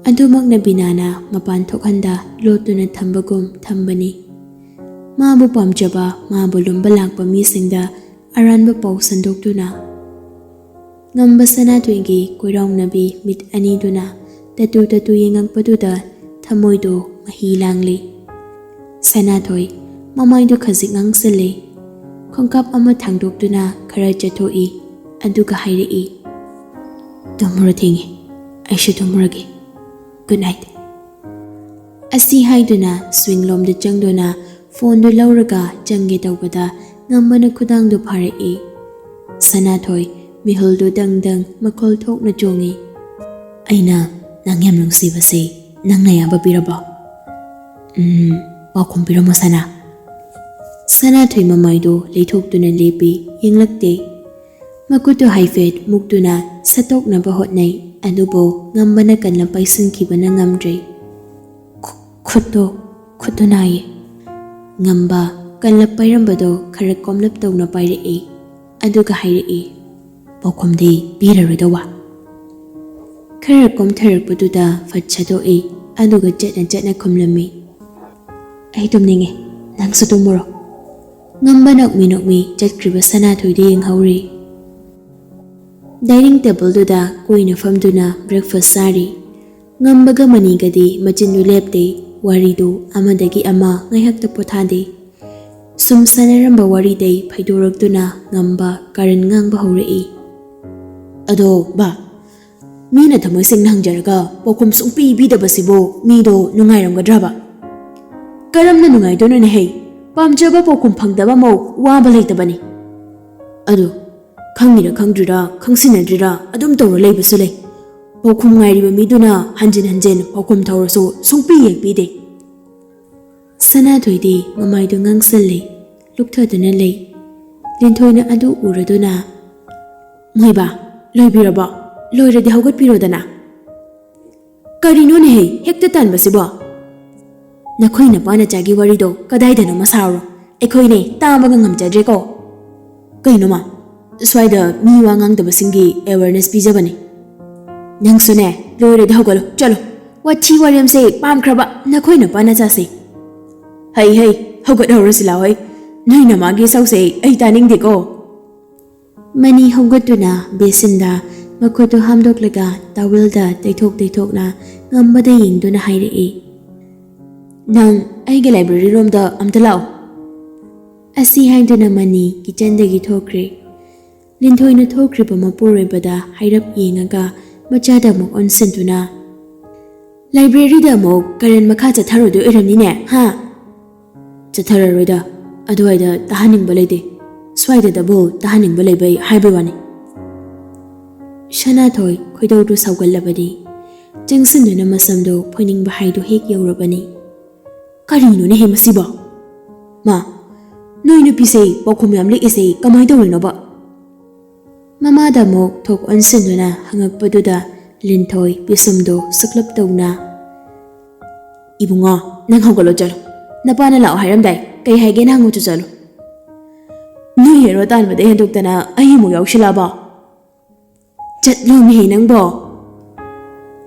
ꯑꯗꯨꯃꯛꯅ ꯕꯤꯅꯥꯅ ꯃꯄꯥꯟ ꯊꯣꯛꯍꯟꯗ ꯂꯣꯠꯇꯨꯅ ꯊꯝꯕꯒꯨꯝ ꯊꯝꯕꯅꯤ꯫ ꯃꯥꯕꯨ ꯄꯥꯝꯖꯕ, ꯃꯥꯕꯨ ꯂꯨꯝꯕ ꯂꯥꯛꯄ ꯃꯤꯁꯤꯡꯗ ꯑꯔꯥꯟꯕ ꯄꯥꯎ ꯁꯟꯗꯣꯛꯇꯨꯅ꯫ ꯉꯝꯕ ꯁꯅꯥꯊꯣꯏꯒꯤ ꯀꯣꯏꯔꯥꯎꯅꯕꯤ ꯃꯤꯠ ꯑꯅꯤꯗꯨꯅ ꯇꯠꯇꯨ ꯇꯠꯇꯨ ꯌꯦꯡꯉꯛꯄꯗꯨꯗ ꯊꯃꯣꯏꯗꯨ ꯃꯍꯤ ꯂꯥꯡꯂꯤ꯫ ꯁꯅꯥꯊꯣꯏ ꯃꯃꯥꯏꯗꯨ ꯈꯖꯤꯛ ꯉꯥꯡꯁꯤꯜꯂꯤ꯫ ꯈꯣꯡꯀꯥꯞ ꯑꯃ ꯊꯥꯡꯗꯣꯛꯇꯨꯅ ꯈꯔ ꯆꯠꯊꯣꯛꯏ, ꯑꯗꯨꯒ ꯍꯥꯏꯔꯛꯏ, "ꯇꯨꯝꯃꯨꯔꯣ, ꯊꯦꯡꯉꯦ꯫" ꯑꯩꯁꯨ ꯇꯨꯝꯃꯨꯔꯒꯦ꯫ Good night꯫ ꯑꯁꯤ ꯍꯥꯏꯗꯨꯅ swing ꯂꯣꯝꯗ ꯆꯪꯗꯨꯅ phoneꯗꯨ ꯂꯧꯔꯒ ꯆꯪꯒꯦ ꯇꯧꯕꯗ ꯉꯝꯕꯅ ꯈꯨꯗꯥꯡꯗꯨ ꯐꯥꯔꯛꯏ꯫ ꯁꯅꯥꯊꯣꯏ ꯃꯤꯍꯨꯜꯗꯨ ꯗꯪ ꯗꯪ ꯃꯈꯣꯜ ꯊꯣꯛꯅ ꯆꯣꯡꯉꯤ꯫ "ꯑꯩꯅ ꯅꯪ ꯌꯥꯝ ꯅꯨꯡꯁꯤꯕꯁꯦ ꯅꯪꯅ ꯑꯌꯥꯕ ꯄꯤꯔꯕꯣ?" "ꯎꯝ, ꯄꯥꯎꯈꯨꯝ ꯄꯤꯔꯝꯃꯣ ꯁꯅꯥ꯫" ꯁꯅꯥꯊꯣꯏ ꯃꯃꯥꯏꯗꯨ ꯂꯩꯊꯣꯛꯇꯨꯅ ꯂꯦꯞꯄꯤ, ꯌꯦꯡꯂꯛꯇꯦ꯫ ꯃꯈꯨꯠꯇꯨ ꯍꯥꯏꯐꯦꯠ ꯃꯨꯛꯇꯨꯅ ꯁꯠꯇꯣꯛꯅꯕ ꯍꯣꯠꯅꯩ, ꯑꯗꯨꯕꯨ ꯉꯝꯕꯅ ꯀꯟꯅ ꯄꯥꯏꯁꯤꯟꯈꯤꯕꯅ ꯉꯝꯗ꯭ꯔꯦ꯫ "ꯈꯨ-, ꯈꯨꯠꯇꯣ, ꯈꯨꯠꯇꯣ ꯅꯥꯏꯌꯦ꯫" ꯉꯝꯕ ꯀꯟꯅ ꯄꯥꯏꯔꯝꯕꯗꯣ ꯈꯔ ꯀꯣꯝꯂꯞ ꯇꯧꯅ ꯄꯥꯏꯔꯛꯏ, ꯑꯗꯨꯒ ꯍꯥꯏꯔꯛꯏ, "ꯄꯥꯎꯈꯨꯝꯗꯤ ꯄꯤꯔꯔꯣꯏꯗꯧꯕ?" ꯈꯔ ꯀꯣꯝꯊꯔꯛꯄꯗꯨꯗ ꯐꯠ ꯁꯠꯇꯣꯛꯏ, ꯑꯗꯨꯒ ꯆꯠꯅ ꯆꯠꯅ ꯈꯨꯝꯂꯝꯃꯤ, "ꯑꯩ ꯇꯨꯝꯅꯤꯡꯉꯦ, ꯅꯪꯁꯨ ꯇꯨꯝꯃꯨꯔꯣ꯫" ꯉꯝꯕ ꯅꯣꯛꯃꯤ ꯅꯣꯛꯃꯤ ꯆꯠꯈ꯭ꯔꯤꯕ ꯁꯅꯥꯊꯣꯏꯗ ꯌꯦꯡꯍꯧꯔꯤ꯫ Dining tableꯗꯨꯗ ꯀꯣꯏꯅ ꯐꯝꯗꯨꯅ breakfast ꯆꯥꯔꯤ꯫ ꯉꯝꯕꯒ ꯃꯅꯤꯒꯗꯤ ꯃꯆꯤꯟꯗꯨ ꯂꯦꯞꯇꯦ, ꯋꯥꯔꯤꯗꯨ ꯑꯃꯗꯒꯤ ꯑꯃ ꯉꯥꯏꯍꯥꯛꯇ ꯄꯣꯊꯥꯗꯦ꯫ ꯁꯨꯝ ꯁꯥꯟꯅꯔꯝꯕ ꯋꯥꯔꯤꯗꯩ ꯐꯩꯗꯣꯔꯛꯇꯨꯅ ꯉꯝꯕ ꯀꯥꯔꯟ ꯉꯥꯡꯕ ꯍꯧꯔꯛꯏ꯫ "ꯑꯗꯣ ꯕꯥ, ꯃꯤꯅ ꯊꯃꯣꯏ ꯁꯦꯡꯅ ꯍꯪꯖꯔꯒ ꯄꯥꯎꯈꯨꯝ ꯁꯨꯡꯄꯤ ꯄꯤꯗꯕꯁꯤꯕꯨ ꯃꯤꯗꯣ ꯅꯨꯡꯉꯥꯏꯔꯝꯒꯗ꯭ꯔꯕ? ꯀꯔꯝꯅ ꯅꯨꯡꯉꯥꯏꯗꯣꯏꯅꯣꯅꯦ ꯍꯩ? ꯄꯥꯝꯖꯕ ꯄꯥꯎꯈꯨꯝ ꯐꯪꯗꯕ ꯃꯧ ꯋꯥꯕ ꯂꯩꯇꯕꯅꯤ꯫ ꯑꯗꯨ ꯈꯪꯉꯤꯔ ꯈꯪꯗ꯭ꯔꯤꯔ ꯈꯪꯁꯤꯟꯅꯗ꯭ꯔꯤꯔ ꯑꯗꯨꯝ ꯇꯧꯔ ꯂꯩꯕꯁꯨ ꯂꯩ꯫ ꯄꯥꯎꯈꯨꯝ ꯉꯥꯏꯔꯤꯕ ꯃꯤꯗꯨꯅ ꯍꯟꯖꯤꯟ ꯍꯟꯖꯤꯟ ꯄꯥꯎꯈꯨꯝ ꯊꯧꯔꯁꯨ ꯁꯨꯡꯄꯤ ꯍꯦꯛ ꯄꯤꯗꯦ꯫" ꯁꯅꯥꯊꯣꯏꯗꯤ ꯃꯃꯥꯏꯗꯨ ꯉꯥꯡꯁꯜꯂꯦ, ꯂꯨꯛꯊꯗꯨꯅ ꯂꯩ꯫ ꯂꯤꯟꯊꯣꯏꯅ ꯑꯗꯨ ꯎꯔꯗꯨꯅ, "ꯃꯣꯏꯕꯥ, ꯂꯣꯏꯕꯤꯔꯕꯣ? ꯂꯣꯏꯔꯗꯤ ꯍꯧꯒꯠꯄꯤꯔꯣꯗꯅ꯫" "ꯀꯔꯤꯅꯣꯅꯦꯍꯦ, ꯍꯦꯛꯇ ꯇꯟꯕꯁꯤꯕꯣ? ꯅꯈꯣꯏ ꯅꯄꯥ ꯅꯆꯥꯒꯤ ꯋꯥꯔꯤꯗꯣ ꯀꯗꯥꯏꯗꯅꯣꯃ ꯁꯥꯔꯣ꯫ ꯑꯩꯈꯣꯏꯅꯦ ꯇꯥꯕꯒ ꯉꯝꯖꯗ꯭ꯔꯦꯀꯣ꯫" "ꯀꯩꯅꯣꯃ? ꯁ꯭ꯋꯥꯏꯗ ꯃꯤ ꯋꯥ ꯉꯥꯡꯗꯕꯁꯤꯡꯒꯤ awareness ꯄꯤꯖꯕꯅꯦ꯫" "ꯅꯪꯁꯨꯅꯦ, ꯂꯣꯏꯔꯗꯤ ꯍꯧꯒꯠꯂꯣ, ꯆꯠꯂꯣ꯫ ꯋꯥꯊꯤ ꯋꯥꯔꯦꯝꯁꯦ ꯄꯥꯝꯈ꯭ꯔꯕ ꯅꯈꯣꯏ ꯅꯄꯥ ꯅꯆꯥꯁꯦ꯫ ꯍꯩ ꯍꯩ, ꯍꯧꯒꯠꯍꯧꯔꯁꯤ ꯂꯥꯎ ꯍꯩ꯫ ꯅꯣꯏ ꯅꯃꯥꯒꯤ ꯏꯁꯧꯁꯦ ꯑꯩ ꯇꯥꯅꯤꯡꯗꯦꯀꯣ꯫" ꯃꯅꯤ ꯍꯧꯒꯠꯇꯨꯅ basinꯗ ꯃꯈꯨꯠꯇꯨ ꯍꯥꯝꯗꯣꯛꯂꯒ towelꯗ ꯇꯩꯊꯣꯛ ꯇꯩꯊꯣꯛꯅ ꯉꯝꯕꯗ ꯌꯦꯡꯗꯨꯅ ꯍꯥꯏꯔꯛꯏ, "ꯅꯪ ꯑꯩꯒꯤ library ꯔꯣꯝꯗ ꯑꯝꯇ ꯂꯥꯛꯑꯣ꯫" ꯑꯁꯤ ꯍꯥꯏꯗꯨꯅ ꯃꯅꯤ kitchenꯗꯒꯤ ꯊꯣꯛꯈ꯭ꯔꯦ꯫ ꯂꯤꯟꯊꯣꯏꯅ ꯊꯣꯛꯈ꯭ꯔꯤꯕ ꯃꯄꯨꯔꯣꯏꯕꯗ ꯍꯥꯏꯔꯞ ꯌꯦꯡꯉꯒ ꯃꯆꯥꯗ ꯑꯃꯨꯛ ꯑꯣꯟꯁꯤꯟꯗꯨꯅ, "ꯂꯥꯏꯕ꯭ꯔꯦꯔꯤꯗ ꯑꯃꯨꯛ ꯀꯔꯟ ꯃꯈꯥ ꯆꯠꯊꯔꯨꯗꯣꯏ ꯑꯣꯏꯔꯝꯅꯤꯅꯦ, ꯍꯥ?" "ꯆꯠꯊꯔꯔꯣꯏꯗ, ꯑꯗꯨꯋꯥꯏꯗ ꯇꯥꯍꯟꯅꯤꯡꯕ ꯂꯩꯇꯦ, ꯁ꯭ꯋꯥꯏꯗꯗꯕꯨ ꯇꯥꯍꯟꯅꯤꯡꯕ ꯂꯩꯕꯩ ꯍꯥꯏꯕꯩ ꯋꯥꯅꯤ꯫" ꯁꯅꯥꯊꯣꯏ ꯈꯣꯏꯗꯧꯗꯨ ꯁꯥꯎꯒꯠꯂꯕꯗꯤ ꯆꯪꯁꯤꯟꯗꯨꯅ ꯃꯁꯝꯗꯨ ꯐꯣꯏꯅꯤꯡꯕ ꯍꯥꯏꯗꯨ ꯍꯦꯛ ꯌꯧꯔꯕꯅꯤ꯫ "ꯀꯔꯤꯅꯣꯅꯦꯍꯦ ꯃꯁꯤꯕꯣ? ꯃꯥ, ꯅꯣꯏ ꯅꯨꯄꯤꯁꯦ ꯄꯥꯎꯈꯨꯝ ꯌꯥꯝ ꯂꯤꯛꯏꯁꯦ ꯀꯃꯥꯏꯅ ꯇꯧꯔꯤꯅꯣꯕ?" ꯃꯃꯥꯗ ꯑꯃꯨꯛ ꯊꯣꯛ ꯑꯣꯟꯁꯤꯟꯗꯨꯅ ꯍꯪꯉꯛꯄꯗꯨꯗ ꯂꯤꯟꯊꯣꯏ ꯄꯤꯁꯨꯝꯗꯣ ꯁꯨꯛꯂꯞ ꯇꯧꯅ, "ꯏꯕꯨꯡꯉꯣ, ꯅꯪ ꯍꯧꯒꯠꯂꯣ ꯆꯠꯂꯣ꯫ ꯅꯄꯥꯅ ꯂꯥꯛꯑꯣ ꯍꯥꯏꯔꯝꯗꯥꯏ, ꯀꯩ ꯍꯥꯏꯒꯦꯅ ꯍꯪꯉꯨꯆꯣ ꯆꯠꯂꯣ꯫ ꯅꯣꯏ ꯍꯦꯔꯣ ꯇꯥꯟꯕꯗ ꯍꯦꯟꯗꯣꯛꯇꯅ ꯑꯩ ꯑꯃꯨꯛ ꯌꯥꯎꯁꯤꯜꯂꯛꯑꯕꯣ?" "ꯆꯠꯂꯣꯃꯤ ꯅꯪꯕꯣ!"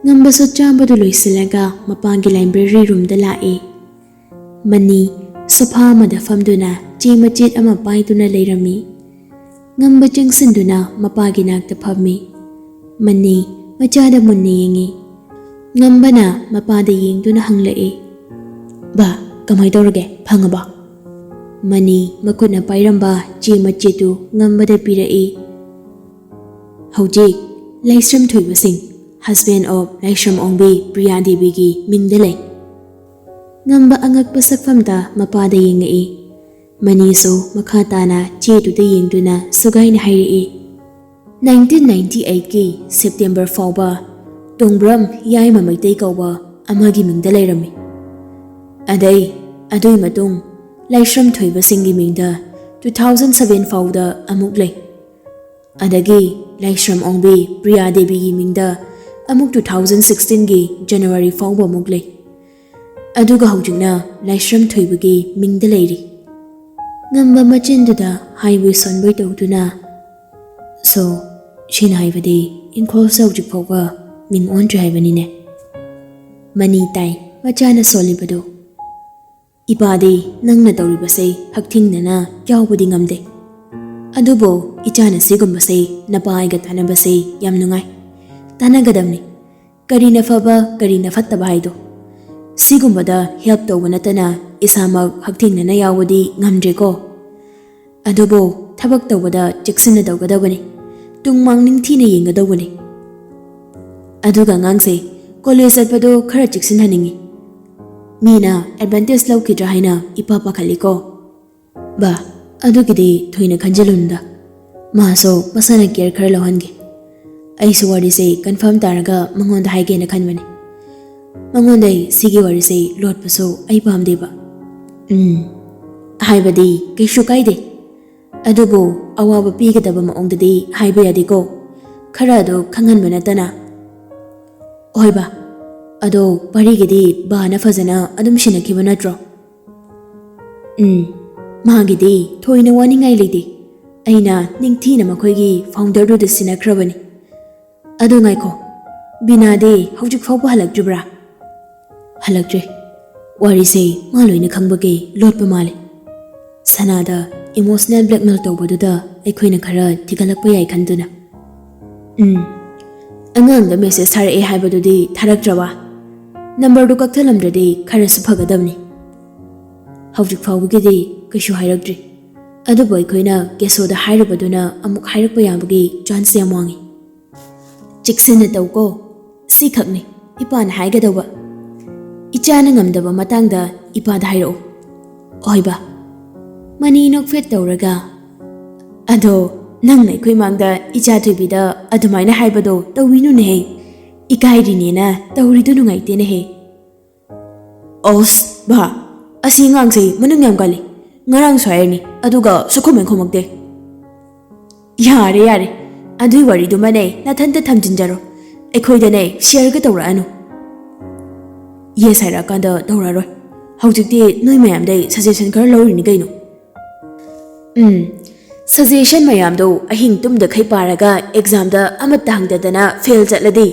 ꯉꯝꯕꯁꯨ ꯆꯥꯕꯗꯨ ꯂꯣꯏꯁꯤꯜꯂꯒ ꯃꯄꯥꯒꯤ ꯂꯥꯏꯕ꯭ꯔꯦꯔꯤ ꯔꯨꯝꯗ ꯂꯥꯛꯏ꯫ ꯃꯅꯤ ꯁꯣꯐꯥ ꯑꯃꯗ ꯐꯝꯗꯨꯅ ꯆꯦ ꯃꯆꯦꯠ ꯑꯃ ꯄꯥꯏꯗꯨꯅ ꯂꯩꯔꯝꯃꯤ꯫ ꯉꯝꯕ ꯆꯪꯁꯤꯟꯗꯨꯅ ꯃꯄꯥꯒꯤ ꯅꯥꯛꯇ ꯐꯝꯃꯤ꯫ ꯃꯅꯤ ꯃꯆꯥꯗ ꯃꯨꯟꯅ ꯌꯦꯡꯉꯤ꯫ ꯉꯝꯕꯅ ꯃꯄꯥꯗ ꯌꯦꯡꯗꯨꯅ ꯍꯪꯂꯛꯏ, "ꯕꯥ, ꯀꯃꯥꯏ ꯇꯧꯔꯒꯦ? ꯐꯪꯉꯕꯣ?" ꯃꯅꯤ ꯃꯈꯨꯠꯅ ꯄꯥꯏꯔꯝꯕ ꯆꯦ ꯃꯆꯦꯠꯇꯨ ꯉꯝꯕꯗ ꯄꯤꯔꯛꯏ꯫ "ꯍꯧꯖꯤꯛ ꯂꯥꯏꯁ꯭ꯔꯝ ꯊꯣꯏꯕꯁꯤꯡ, husband of ꯂꯥꯏꯁ꯭ꯔꯝ ꯑꯣꯡꯕꯤ ꯄ꯭ꯔꯤꯌꯥ ꯗꯦꯕꯤꯒꯤ ꯃꯤꯡꯗ ꯂꯩ꯫" ꯉꯝꯕ ꯑꯉꯛꯄ ꯁꯛꯐꯝꯗ ꯃꯄꯥꯗ ꯌꯦꯡꯉꯛꯏ꯫ ꯃꯅꯤꯁꯨ ꯃꯈꯥ ꯇꯥꯅ ꯆꯦꯗꯨꯗ ꯌꯦꯡꯗꯨꯅ ꯁꯨꯒꯥꯏꯅ ꯍꯥꯏꯔꯛꯏ, "ꯅꯥꯏꯟꯇꯤꯟ ꯅꯥꯏꯟꯇꯤ ꯑꯩꯠꯀꯤ ꯁꯦꯞꯇꯦꯝꯕꯔ ꯐꯥꯎꯕ ꯇꯣꯡꯕ꯭ꯔꯝ ꯌꯥꯏꯃ ꯃꯩꯇꯩ ꯀꯧꯕ ꯑꯃꯒꯤ ꯃꯤꯡꯗ ꯂꯩꯔꯝꯃꯤ꯫ ꯑꯗꯩ ꯑꯗꯨꯒꯤ ꯃꯇꯨꯡ ꯂꯥꯏꯁ꯭ꯔꯝ ꯊꯣꯏꯕꯁꯤꯡꯒꯤ ꯃꯤꯡꯗ two thousand seven ꯐꯥꯎꯗ ꯑꯃꯨꯛ ꯂꯩ꯫ ꯑꯗꯒꯤ ꯂꯥꯏꯁ꯭ꯔꯝ ꯑꯣꯡꯕꯤ ꯄ꯭ꯔꯤꯌꯥ ꯗꯦꯕꯤꯒꯤ ꯃꯤꯡꯗ ꯑꯃꯨꯛ two thousand sixteenꯒꯤ January ꯐꯥꯎꯕ ꯑꯃꯨꯛ ꯂꯩ꯫ ꯑꯗꯨꯒ ꯍꯧꯖꯤꯛꯅ ꯂꯥꯏꯁ꯭ꯔꯝ ꯊꯣꯏꯕꯒꯤ ꯃꯤꯡꯗ ꯂꯩꯔꯤ꯫" ꯉꯝꯕ ꯃꯆꯤꯟꯗꯨꯗ ꯍꯥꯏꯕꯣꯏ ꯁꯣꯟꯕꯣꯏ ꯇꯧꯗꯨꯅ, "So, ꯁꯤꯅ ꯍꯥꯏꯕꯗꯤ ꯏꯪꯈꯣꯜꯁꯦ ꯍꯧꯖꯤꯛ ꯐꯥꯎꯕ ꯃꯤꯡ ꯑꯣꯟꯗ꯭ꯔꯤ ꯍꯥꯏꯕꯅꯤꯅꯦ?" ꯃꯅꯤ ꯇꯥꯏ ꯃꯆꯥꯅ ꯁꯣꯜꯂꯤꯕꯗꯨ꯫ "ꯏꯄꯥꯗꯤ ꯅꯪꯅ ꯇꯧꯔꯤꯕꯁꯦ ꯍꯛꯊꯦꯡꯅꯅ ꯌꯥꯎꯕꯗꯤ ꯉꯝꯗꯦ꯫ ꯑꯗꯨꯕꯨ ꯏꯆꯥꯅ ꯁꯤꯒꯨꯝꯕꯁꯦ ꯅꯄꯥ ꯑꯩꯒ ꯇꯥꯟꯅꯕꯁꯦ ꯌꯥꯝ ꯅꯨꯡꯉꯥꯏ꯫ ꯇꯥꯟꯅꯒꯗꯕꯅꯤ꯫ ꯀꯔꯤꯅ ꯐꯕ, ꯀꯔꯤꯅ ꯐꯠꯇꯕ ꯍꯥꯏꯗꯣ꯫ ꯁꯤꯒꯨꯝꯕꯗ help ꯇꯧꯕ ꯅꯠꯇꯅ ꯏꯁꯥꯃꯛ ꯍꯛꯊꯦꯡꯅꯅ ꯌꯥꯎꯕꯗꯤ ꯉꯝꯗ꯭ꯔꯦꯀꯣ꯫ ꯑꯗꯨꯕꯨ ꯊꯕꯛ ꯇꯧꯕꯗ ꯆꯦꯛꯁꯤꯟꯅ ꯇꯧꯒꯗꯧꯕꯅꯤ꯫ ꯇꯨꯡ ꯃꯥꯡ ꯅꯤꯡꯊꯤꯅ ꯌꯦꯡꯒꯗꯧꯕꯅꯤ꯫" ꯑꯗꯨꯒ ꯑꯉꯥꯡꯁꯦ ꯀꯣꯂꯦꯖ ꯆꯠꯄꯗꯣ ꯈꯔ ꯆꯦꯛꯁꯤꯟꯍꯟꯅꯤꯡꯉꯤ꯫ ꯃꯤꯅ ꯑꯦꯗꯚꯥꯟꯇꯦꯖ ꯂꯧꯈꯤꯗ꯭ꯔꯥ ꯍꯥꯏꯅ ꯏꯄꯥ ꯄꯥꯈꯠꯂꯤꯀꯣ꯫ ꯕꯥ, ꯑꯗꯨꯒꯤꯗꯤ ꯊꯣꯏꯅ ꯈꯟꯖꯤꯜꯂꯨꯅꯨꯗ꯫ ꯃꯥꯁꯨ ꯃꯁꯥꯅ ꯀꯦꯌꯔ ꯈꯔ ꯂꯧꯍꯟꯒꯦ꯫ ꯑꯩꯁꯨ ꯋꯥꯔꯤꯁꯦ ꯀꯟꯐꯥꯔꯝ ꯇꯥꯔꯒ ꯃꯉꯣꯟꯗ ꯍꯥꯏꯒꯦꯅ ꯈꯟꯕꯅꯤ꯫ ꯃꯉꯣꯟꯗ ꯑꯩ ꯁꯤꯒꯤ ꯋꯥꯔꯤꯁꯦ ꯂꯣꯠꯄꯁꯨ ꯑꯩ ꯄꯥꯝꯗꯦꯕ꯫ ꯎꯝ, ꯍꯥꯏꯕꯗꯤ ꯀꯩꯁꯨ ꯀꯥꯏꯗꯦ꯫ ꯑꯗꯨꯕꯨ ꯑꯋꯥꯕ ꯄꯤꯒꯗꯕ ꯃꯑꯣꯡꯗꯗꯤ ꯍꯥꯏꯕ ꯌꯥꯗꯦꯀꯣ꯫ ꯈꯔ ꯑꯗꯨ ꯈꯪꯍꯟꯕ ꯅꯠꯇꯅ꯫ ꯍꯣꯏ ꯕꯥ, ꯑꯗꯣ ꯄꯔꯤꯒꯤꯗꯤ ꯕꯥꯅ ꯐꯖꯅ ꯑꯗꯨꯝ ꯁꯤꯟꯅꯈꯤꯕ ꯅꯠꯇ꯭ꯔꯣ? ꯎꯝ, ꯃꯥꯒꯤꯗꯤ ꯊꯣꯏꯅ ꯋꯥꯅꯤꯡꯉꯥꯏ ꯂꯩꯇꯦ꯫ ꯑꯩꯅ ꯅꯤꯡꯊꯤꯅ ꯃꯈꯣꯏꯒꯤ ꯐꯥꯎꯟꯗꯔꯗꯨꯗ ꯁꯤꯟꯅꯈ꯭ꯔꯕꯅꯤ꯫ ꯑꯗꯨ ꯉꯥꯏꯈꯣ, ꯕꯤꯅꯥꯗꯤ ꯍꯧꯖꯤꯛ ꯐꯥꯎꯕ ꯍꯜꯂꯛꯇ꯭ꯔꯤꯕ꯭ꯔꯥ? ꯍꯜꯂꯛꯇ꯭ꯔꯤ꯫ ꯋꯥꯔꯤꯁꯦ ꯃꯥ ꯂꯣꯏꯅ ꯈꯪꯕꯒꯤ ꯂꯣꯠꯄ ꯃꯥꯜꯂꯦ꯫ ꯁꯅꯥꯗ ꯏꯃꯣꯁꯅꯦꯜ ꯕ꯭ꯂꯦꯛꯃꯦꯜ ꯇꯧꯕꯗꯨꯗ ꯑꯩꯈꯣꯏꯅ ꯈꯔ ꯊꯤꯒꯠꯂꯛꯄ ꯌꯥꯏ ꯈꯟꯗꯨꯅ꯫ ꯎꯝ, ꯑꯉꯥꯡꯗ ꯃꯦꯁꯦꯖ ꯊꯥꯔꯛꯑꯦ ꯍꯥꯏꯕꯗꯨꯗꯤ ꯊꯥꯔꯛꯇ꯭ꯔꯕ? ꯅꯝꯕꯔꯗꯨ ꯀꯛꯊꯠꯂꯝꯗ꯭ꯔꯗꯤ ꯈꯔꯁꯨ ꯐꯒꯗꯕꯅꯤ꯫ ꯍꯧꯖꯤꯛ ꯐꯥꯎꯕꯒꯤꯗꯤ ꯀꯩꯁꯨ ꯍꯥꯏꯔꯛꯇ꯭ꯔꯤ꯫ ꯑꯗꯨꯕꯨ ꯑꯩꯈꯣꯏꯅ ꯀꯦꯁꯣꯗ ꯍꯥꯏꯔꯨꯕꯗꯨꯅ ꯑꯃꯨꯛ ꯍꯥꯏꯔꯛꯄ ꯌꯥꯕꯒꯤ ꯆꯥꯟꯁ ꯌꯥꯝ ꯋꯥꯡꯉꯤ꯫ ꯆꯦꯛꯁꯤꯟꯅ ꯇꯧꯀꯣ꯫ ꯁꯤꯈꯛꯅꯤ ꯏꯄꯥꯅ ꯍꯥꯏꯒꯗꯧꯕ꯫ ꯏꯆꯥꯅ ꯉꯝꯗꯕ ꯃꯇꯥꯡꯗ ꯏꯄꯥꯗ ꯍꯥꯏꯔꯛꯑꯣ꯫ ꯍꯣꯏ ꯕꯥ꯫ ꯃꯅꯤ ꯅꯣꯛꯐꯦꯠ ꯇꯧꯔꯒ, "ꯑꯗꯣ ꯅꯪꯅ ꯑꯩꯈꯣꯏ ꯃꯥꯡꯗ ꯏꯆꯥ ꯊꯣꯏꯕꯤꯗ ꯑꯗꯨꯃꯥꯏꯅ ꯍꯥꯏꯕꯗꯣ ꯇꯧꯕꯤꯅꯨꯅꯦꯍꯦ꯫ ꯏꯀꯥꯏꯔꯤꯅꯦꯅ ꯇꯧꯔꯤꯗꯨ ꯅꯨꯡꯉꯥꯏꯇꯦꯅꯦꯍꯦ꯫" ꯑꯁ ꯕꯥ, ꯑꯁꯤ ꯑꯉꯥꯡꯁꯦ ꯃꯅꯨꯡ ꯌꯥꯝ ꯀꯜꯂꯤ꯫ ꯉꯔꯥꯡꯁꯨ ꯍꯥꯏꯔꯅꯤ, ꯑꯗꯨꯒ ꯁꯨꯈꯨꯝ ꯍꯦꯛ ꯈꯨꯝꯃꯛꯇꯦ꯫ ꯌꯥꯔꯦ ꯌꯥꯔꯦ, ꯑꯗꯨꯏ ꯋꯥꯔꯤꯗꯨꯃꯅꯦ ꯅꯊꯟꯇ ꯊꯝꯖꯤꯟꯖꯔꯣ꯫ ꯑꯩꯈꯣꯏꯗꯅꯦ ꯁꯤꯌꯔꯒ ꯇꯧꯔꯛꯑꯅꯨ꯫ ꯌꯦꯁ ꯍꯥꯏꯔꯛꯑꯀꯥꯟꯗ ꯇꯧꯔꯛꯑꯔꯣꯏ꯫ ꯍꯧꯖꯤꯛꯇꯤ ꯅꯣꯏ ꯃꯌꯥꯝꯗꯩ ꯁꯖꯦꯁꯟ ꯈꯔ ꯂꯧꯔꯤꯅꯤ ꯀꯩꯅꯣ꯫ ꯎꯝ, ꯁꯖꯦꯁꯟ ꯃꯌꯥꯝꯗꯣ ꯑꯍꯤꯡ ꯇꯨꯝꯗꯈꯩ ꯄꯥꯔꯒ ꯑꯦꯛꯖꯥꯝꯗ ꯑꯃꯠꯇ ꯍꯪꯗꯗꯅ ꯐꯦꯜ ꯆꯠꯂꯗꯤ?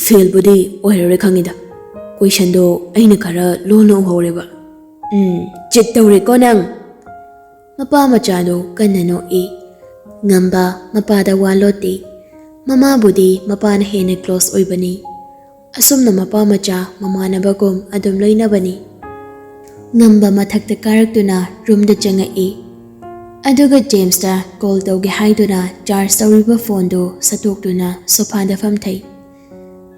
ꯐꯦꯜꯕꯨꯗꯤ ꯑꯣꯏꯔꯔꯣꯏ ꯈꯪꯉꯤꯗ꯫ ꯀꯣꯏꯁꯟꯗꯣ ꯑꯩꯅ ꯈꯔ ꯂꯨꯅ ꯎꯍꯧꯔꯦꯕ꯫ ꯎꯝ, ꯆꯤꯠ ꯇꯧꯔꯦꯀꯣ ꯅꯪ꯫ ꯃꯄꯥ ꯃꯆꯥꯗꯣ ꯀꯟꯅ ꯅꯣꯛꯏ꯫ ꯉꯝꯕ ꯃꯄꯥꯗ ꯋꯥ ꯂꯣꯠꯇꯦ꯫ ꯃꯃꯥꯕꯨꯗꯤ ꯃꯄꯥꯅ ꯍꯦꯟꯅ ꯀ꯭ꯂꯣꯁ ꯑꯣꯏꯕꯅꯤ꯫ ꯑꯁꯨꯝꯅ ꯃꯄꯥ ꯃꯆꯥ ꯃꯃꯥꯟꯅꯕꯒꯨꯝ ꯑꯗꯨꯝ ꯂꯣꯏꯅꯕꯅꯤ꯫ ꯉꯝꯕ ꯃꯊꯛꯇ ꯀꯥꯔꯛꯇꯨꯅ ꯔꯨꯝꯗ ꯆꯪꯉꯛꯏ꯫ ꯑꯗꯨꯒ ꯖꯦꯝꯁꯇ ꯀꯣꯜ ꯇꯧꯒꯦ ꯍꯥꯏꯗꯨꯅ ꯆꯥꯔꯖ ꯇꯧꯔꯤꯕ ꯐꯣꯟꯗꯨ ꯁꯠꯇꯣꯛꯇꯨꯅ ꯁꯣꯐꯥꯗ ꯐꯝꯊꯩ꯫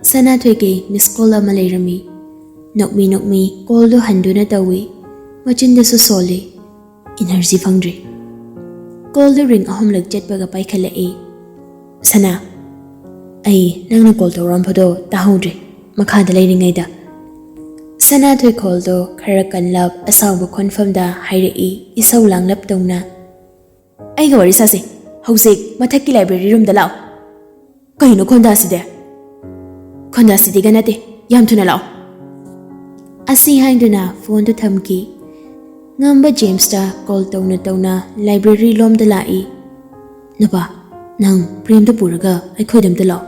ꯁꯅꯥꯊꯣꯏꯒꯤ ꯃꯤꯁ ꯀꯣꯜ ꯑꯃ ꯂꯩꯔꯝꯃꯤ꯫ ꯅꯣꯛꯃꯤ ꯅꯣꯛꯃꯤ ꯀꯣꯜꯗꯨ ꯍꯟꯗꯨꯅ ꯇꯧꯏ꯫ ꯃꯆꯤꯟꯗꯁꯨ ꯁꯣꯜꯂꯤ꯫ ꯏꯅꯔꯖꯤ ꯐꯪꯗ꯭ꯔꯤ꯫ ꯀꯣꯜꯗꯨ ꯔꯤꯡ ꯑꯍꯨꯝꯂꯛ ꯆꯠꯄꯒ ꯄꯥꯏꯈꯠꯂꯛꯏ꯫ "ꯁꯅꯥ, ꯑꯩ ꯅꯪꯅ ꯀꯣꯜ ꯇꯧꯔꯛꯑꯝꯕꯗꯣ ꯇꯥꯍꯧꯗ꯭ꯔꯦ, ꯃꯈꯥꯗ ꯂꯩꯔꯤꯉꯩꯗ꯫" ꯁꯅꯥꯊꯣꯏ ꯀꯣꯜꯗꯣ ꯈꯔ ꯀꯟꯂꯞ ꯑꯁꯥꯎꯕ ꯈꯣꯟꯐꯝꯗ ꯍꯥꯏꯔꯛꯏ, ꯏꯁꯧ ꯂꯥꯡꯂꯞ ꯇꯧꯅ꯫ "ꯑꯩꯒ ꯋꯥꯔꯤ ꯁꯥꯁꯦ꯫ ꯍꯧꯖꯤꯛ ꯃꯊꯛꯀꯤ ꯂꯥꯏꯕ꯭ꯔꯦꯔꯤ ꯔꯨꯝꯗ ꯂꯥꯛꯑꯣ꯫" "ꯀꯩꯅꯣ ꯈꯣꯟꯗꯥꯁꯤꯗꯤ? ꯈꯣꯟꯗꯥꯁꯤꯗꯤꯒ ꯅꯠꯇꯦ, ꯌꯥꯝ ꯊꯨꯅ ꯂꯥꯛꯑꯣ꯫" ꯑꯁꯤ ꯍꯥꯏꯗꯨꯅ ꯐꯣꯟꯗꯨ ꯊꯝꯈꯤ꯫ ꯉꯝꯕ ꯖꯦꯝꯁꯇ ꯀꯣꯜ ꯇꯧꯅ ꯇꯧꯅ ꯂꯥꯏꯕ꯭ꯔꯦꯔꯤ ꯂꯣꯝꯗ ꯂꯥꯛꯏ꯫ "ꯅꯨꯄꯥ, ꯅꯪ ꯄ꯭ꯔꯦꯝꯗ ꯄꯨꯔꯒ ꯑꯩꯈꯣꯏꯗ ꯑꯝꯇ ꯂꯥꯛꯑꯣ꯫"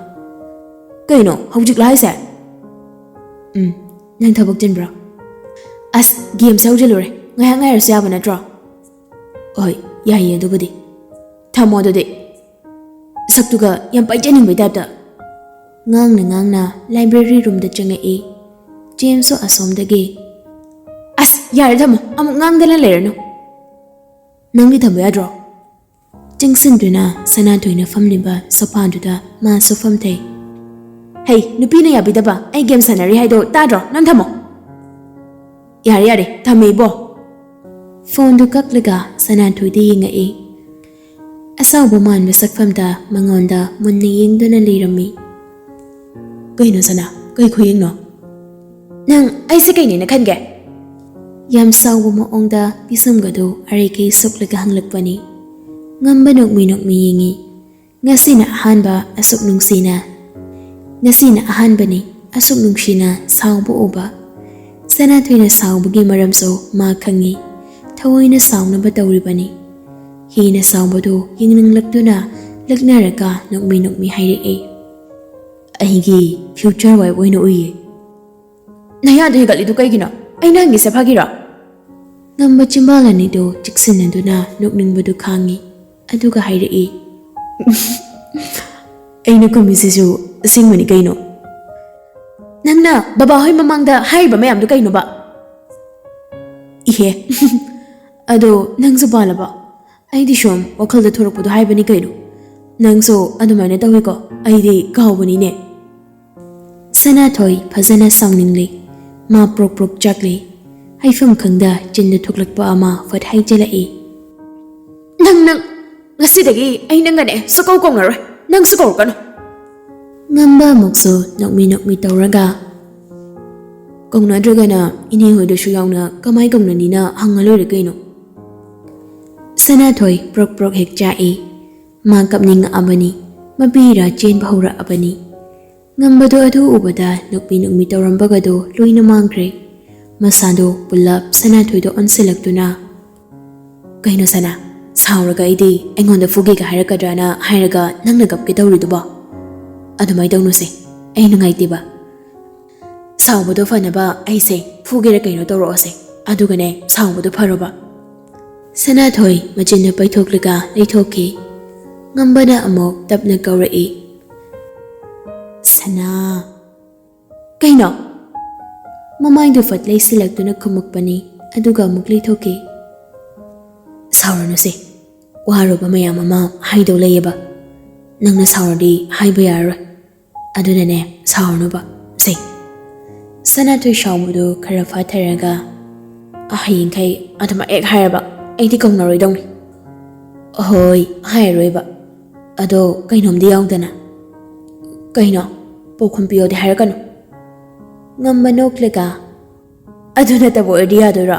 "ꯀꯩꯅꯣ, ꯍꯧꯖꯤꯛꯂꯣ ꯍꯥꯏꯁꯦ?" "ꯎꯝ, ꯅꯪ ꯊꯕꯛ ꯆꯤꯟꯕ꯭ꯔꯣ?" "ꯑꯁ, ꯒꯦꯝꯁꯦ ꯍꯧꯖꯤꯜꯂꯨꯔꯦ, ꯉꯥꯏꯍꯥꯛ ꯉꯥꯏꯔꯁꯨ ꯌꯥꯕ ꯅꯠꯇ꯭ꯔꯣ?" "ꯍꯣꯏ, ꯌꯥꯏꯌꯦ ꯑꯗꯨꯕꯨꯗꯤ꯫ ꯊꯝꯃꯣ ꯑꯗꯨꯗꯤ꯫ ꯁꯛꯇꯨꯒ ꯌꯥꯝ ꯄꯥꯏꯖꯅꯤꯡꯕꯩ ꯇꯥꯏꯞꯇ꯫" ꯉꯥꯡꯅ ꯉꯥꯡꯅ ꯂꯥꯏꯕ꯭ꯔꯦꯔꯤ ꯔꯨꯝꯗ ꯆꯪꯉꯛꯏ꯫ ꯖꯦꯝꯁꯁꯨ ꯑꯁꯣꯝꯗꯒꯤ, "ꯑꯁ, ꯌꯥꯔꯦ, ꯊꯝꯃꯣ, ꯑꯃꯨꯛ ꯉꯥꯡꯗꯅ ꯂꯩꯔꯅꯨ꯫" "ꯅꯪꯗꯤ ꯊꯝꯕ ꯌꯥꯗ꯭ꯔꯣ?" ꯆꯪꯁꯤꯟꯗꯨꯅ ꯁꯅꯥꯊꯣꯏꯅ ꯐꯝꯂꯤꯕ ꯁꯣꯐꯥꯗꯨꯗ ꯃꯥꯁꯨ ꯐꯝꯊꯩ꯫ "ꯍꯩ, ꯅꯨꯄꯤꯅ ꯌꯥꯕꯤꯗꯕ, ꯑꯩ ꯒꯦꯝ ꯁꯥꯟꯅꯔꯤ ꯍꯥꯏꯗꯣ ꯇꯥꯗ꯭ꯔꯣ? ꯅꯪ ꯊꯝꯃꯣ꯫" "ꯌꯥꯔꯦ, ꯌꯥꯔꯦ, ꯊꯝꯃꯦ ꯏꯕꯣ꯫" ꯐꯣꯟꯗꯨ ꯀꯛꯂꯒ ꯁꯅꯥꯊꯣꯏꯗ ꯌꯦꯡꯉꯛꯏ꯫ ꯑꯁꯥꯎꯕ ꯃꯥꯟꯕ ꯁꯛꯐꯝꯗ ꯃꯉꯣꯟꯗ ꯃꯨꯟꯅ ꯌꯦꯡꯗꯨꯅ ꯂꯩꯔꯝꯃꯤ꯫ "ꯀꯩꯅꯣ ꯁꯅꯥ, ꯀꯩ ꯈꯨꯌꯦꯡꯅꯣ?" "ꯅꯪ ꯑꯩꯁꯦ ꯀꯩꯅꯦꯅ ꯈꯟꯒꯦ?" ꯌꯥꯝ ꯁꯥꯎꯕ ꯃꯑꯣꯡꯗ ꯄꯤꯁꯨꯝꯒꯗꯨ ꯑꯔꯩꯈꯩ ꯁꯨꯛꯂꯒ ꯍꯪꯂꯛꯄꯅꯤ꯫ ꯉꯝꯕ ꯅꯣꯛꯃꯤ ꯅꯣꯛꯃꯤ ꯌꯦꯡꯉꯤ꯫ ꯉꯁꯤꯅ ꯑꯍꯥꯟꯕ ꯑꯁꯨꯛ ꯅꯨꯡꯁꯤꯅ, ꯉꯁꯤꯅ ꯑꯍꯥꯟꯕꯅꯤ ꯑꯁꯨꯛ ꯅꯨꯡꯁꯤꯅ ꯁꯥꯎꯕ ꯎꯕ꯫ ꯁꯅꯥꯊꯣꯏꯅ ꯁꯥꯎꯕꯒꯤ ꯃꯔꯝꯁꯨ ꯃꯥ ꯈꯪꯉꯤ꯫ ꯊꯑꯣꯏꯅ ꯁꯥꯎꯅꯕ ꯇꯧꯔꯤꯕꯅꯤ꯫ ꯍꯦꯟꯅ ꯁꯥꯎꯕꯗꯨ ꯌꯦꯡꯅꯤꯡꯂꯛꯇꯨꯅ ꯂꯛꯅꯔꯒ ꯅꯣꯛꯃꯤ ꯅꯣꯛꯃꯤ ꯍꯥꯏꯔꯛꯏ꯫ "ꯑꯩꯒꯤ ꯐ꯭ꯌꯨꯆꯔ ꯋꯥꯏꯐ ꯑꯣꯏꯅ ꯎꯏꯌꯦ꯫" "ꯅꯌꯥꯗꯣ ꯍꯤꯒꯠꯂꯤꯗꯨ ꯀꯩꯒꯤꯅꯣ? ꯑꯩꯅ ꯍꯪꯉꯤꯁꯦ ꯐꯥꯒꯤꯔꯣ?" ꯉꯝꯕ ꯆꯤꯝꯕꯥꯜ ꯑꯅꯤꯗꯨ ꯆꯤꯛꯁꯤꯟꯅꯗꯨꯅ ꯅꯣꯛꯅꯤꯡꯕꯗꯨ ꯈꯥꯡꯉꯤ꯫ ꯑꯗꯨꯒ ꯍꯥꯏꯔꯛꯏ, "ꯑꯩꯅ ꯈꯨꯝꯃꯤꯁꯤꯁꯨ ꯑꯁꯦꯡꯕꯅꯤ ꯀꯩꯅꯣ꯫ ꯅꯪꯅ ꯕꯕꯥꯍꯣꯏ ꯃꯃꯥꯡꯗ ꯍꯥꯏꯔꯤꯕ ꯃꯌꯥꯝꯗꯨ ꯀꯩꯅꯣꯕ?" "ꯏꯍꯦ, ꯑꯗꯣ ꯅꯪꯁꯨ ꯄꯥꯜꯂꯕ? ꯑꯩꯗꯤ ꯁꯨꯝ ꯋꯥꯈꯜꯗ ꯊꯣꯔꯛꯄꯗꯣ ꯍꯥꯏꯕꯅꯤ ꯀꯩꯅꯣ꯫ ꯅꯪꯁꯨ ꯑꯗꯨꯃꯥꯏꯅ ꯇꯧꯏꯀꯣ, ꯑꯩꯗꯤ ꯀꯥꯎꯕꯅꯤꯅꯦ꯫" ꯁꯅꯥꯊꯣꯏ ꯐꯖꯅ ꯁꯥꯎꯅꯤꯡꯂꯦ꯫ ꯃꯥ ꯄ꯭ꯔꯣꯛ ꯄ꯭ꯔꯣꯛ ꯆꯥꯛꯂꯦ꯫ ꯍꯥꯏꯐꯝ ꯈꯪꯗ ꯆꯤꯟꯗ ꯊꯣꯛꯂꯛꯄ ꯑꯃ ꯐꯠ ꯍꯥꯏꯖꯤꯜꯂꯛꯏ꯫ "ꯅꯪ, ꯅꯪ, ꯉꯁꯤꯗꯒꯤ ꯑꯩ ꯅꯪꯒꯅꯦ ꯁꯨꯀꯧ ꯀꯧꯅꯔꯣꯏ꯫ ꯅꯪꯁꯨ ꯀꯧꯔꯛꯀꯅꯨ꯫" ꯉꯝꯕ ꯑꯃꯨꯛꯁꯨ ꯅꯣꯛꯃꯤ ꯅꯣꯛꯃꯤ ꯇꯧꯔꯒ, "ꯀꯧꯅꯗ꯭ꯔꯒꯅ ꯏꯅꯦ ꯍꯣꯏꯗꯁꯨ ꯌꯥꯎꯅ ꯀꯃꯥꯏ ꯀꯧꯅꯅꯤꯅ ꯍꯪꯉ ꯂꯣꯏꯔꯦ ꯀꯩꯅꯣ꯫" ꯁꯅꯥꯊꯣꯏ ꯄ꯭ꯔꯣꯛ ꯄ꯭ꯔꯣꯛ ꯍꯦꯛ ꯆꯥꯛꯏ꯫ ꯃꯥ ꯀꯞꯅꯤꯡꯉꯛꯑꯕꯅꯤ꯫ ꯃꯄꯤꯔꯥ ꯆꯦꯟꯕ ꯍꯧꯔꯛꯑꯕꯅꯤ꯫ ꯉꯝꯕꯗꯣ ꯑꯗꯨ ꯎꯕꯗ ꯅꯣꯛꯃꯤ ꯅꯣꯛꯃꯤ ꯇꯧꯔꯝꯕꯒꯗꯣ ꯂꯣꯏꯅ ꯃꯥꯡꯈ꯭ꯔꯦ꯫ ꯃꯁꯥꯗꯣ ꯄꯨꯜꯂꯞ ꯁꯅꯥꯊꯣꯏꯗ ꯑꯣꯟꯁꯤꯜꯂꯛꯇꯨꯅ, "ꯀꯩꯅꯣ ꯁꯅꯥ, ꯁꯥꯎꯔꯒ ꯑꯩꯗꯤ ꯑꯩꯉꯣꯟꯗ ꯐꯨꯒꯦꯒ ꯍꯥꯏꯔꯛꯀꯗ꯭ꯔꯥꯅ ꯍꯥꯏꯔꯒ ꯅꯪꯅ ꯀꯞꯀꯦ ꯇꯧꯔꯤꯗꯨꯕꯣ? ꯑꯗꯨꯃꯥꯏꯅ ꯇꯧꯅꯨꯁꯦ, ꯑꯩ ꯅꯨꯡꯉꯥꯏꯇꯦꯕ꯫ ꯁꯥꯎꯕꯗꯣ ꯐꯅꯕ ꯑꯩꯁꯦ ꯐꯨꯒꯦꯔꯥ ꯀꯩꯅꯣ ꯇꯧꯔꯛꯑꯣꯁꯦ, ꯑꯗꯨꯒꯅꯦ ꯁꯥꯎꯕꯗꯣ ꯐꯔꯣꯕ꯫" ꯁꯅꯥꯊꯣꯏ ꯃꯆꯤꯟꯗꯨ ꯄꯩꯊꯣꯛꯂꯒ ꯂꯩꯊꯣꯛꯈꯤ꯫ ꯉꯝꯕꯅ ꯑꯃꯨꯛ ꯇꯞꯅ ꯀꯧꯔꯛꯏ, "ꯁꯅꯥ꯫" "ꯀꯩꯅꯣ?" ꯃꯃꯥꯏꯗꯨ ꯐꯠ ꯂꯩꯁꯤꯜꯂꯛꯇꯨꯅ ꯈꯨꯝꯃꯛꯄꯅꯤ, ꯑꯗꯨꯒ ꯑꯃꯨꯛ ꯂꯩꯊꯣꯛꯈꯤ꯫ "ꯁꯥꯎꯔꯅꯨꯁꯦ, ꯋꯥꯔꯨꯕ ꯃꯌꯥꯝ ꯑꯃ ꯍꯥꯏꯗꯧ ꯂꯩꯌꯦꯕ꯫ ꯅꯪꯅ ꯁꯥꯎꯔꯗꯤ ꯍꯥꯏꯕ ꯌꯥꯔꯔꯣꯏ꯫ ꯑꯗꯨꯅꯅꯦ, ꯁꯥꯎꯔꯅꯨꯕ ꯁꯦ꯫" ꯁꯅꯥꯊꯣꯏ ꯁꯥꯎꯕꯗꯨ ꯈꯔ ꯐꯥꯊꯔꯒ, "ꯍꯌꯦꯡꯈꯩ ꯑꯗꯨꯃꯛ ꯍꯦꯛ ꯍꯥꯏꯔꯕ ꯑꯩꯗꯤ ꯀꯧꯅꯔꯣꯏꯗꯧꯅꯤ꯫" "ꯍꯣꯏ, ꯍꯥꯏꯔꯔꯣꯏꯕ꯫ ꯑꯗꯣ ꯀꯩꯅꯣꯝꯗꯤ ꯌꯥꯎꯗꯅ꯫" "ꯀꯩꯅꯣ? ꯄꯥꯎꯈꯨꯝ ꯄꯤꯌꯣꯗꯤ ꯍꯥꯏꯔꯛꯀꯅꯨ꯫" ꯉꯝꯕ ꯅꯣꯛꯂꯒ, "ꯑꯗꯨ ꯅꯠꯇꯕ ꯑꯣꯏꯔꯗꯤ ꯌꯥꯗꯣꯏꯔꯣ?"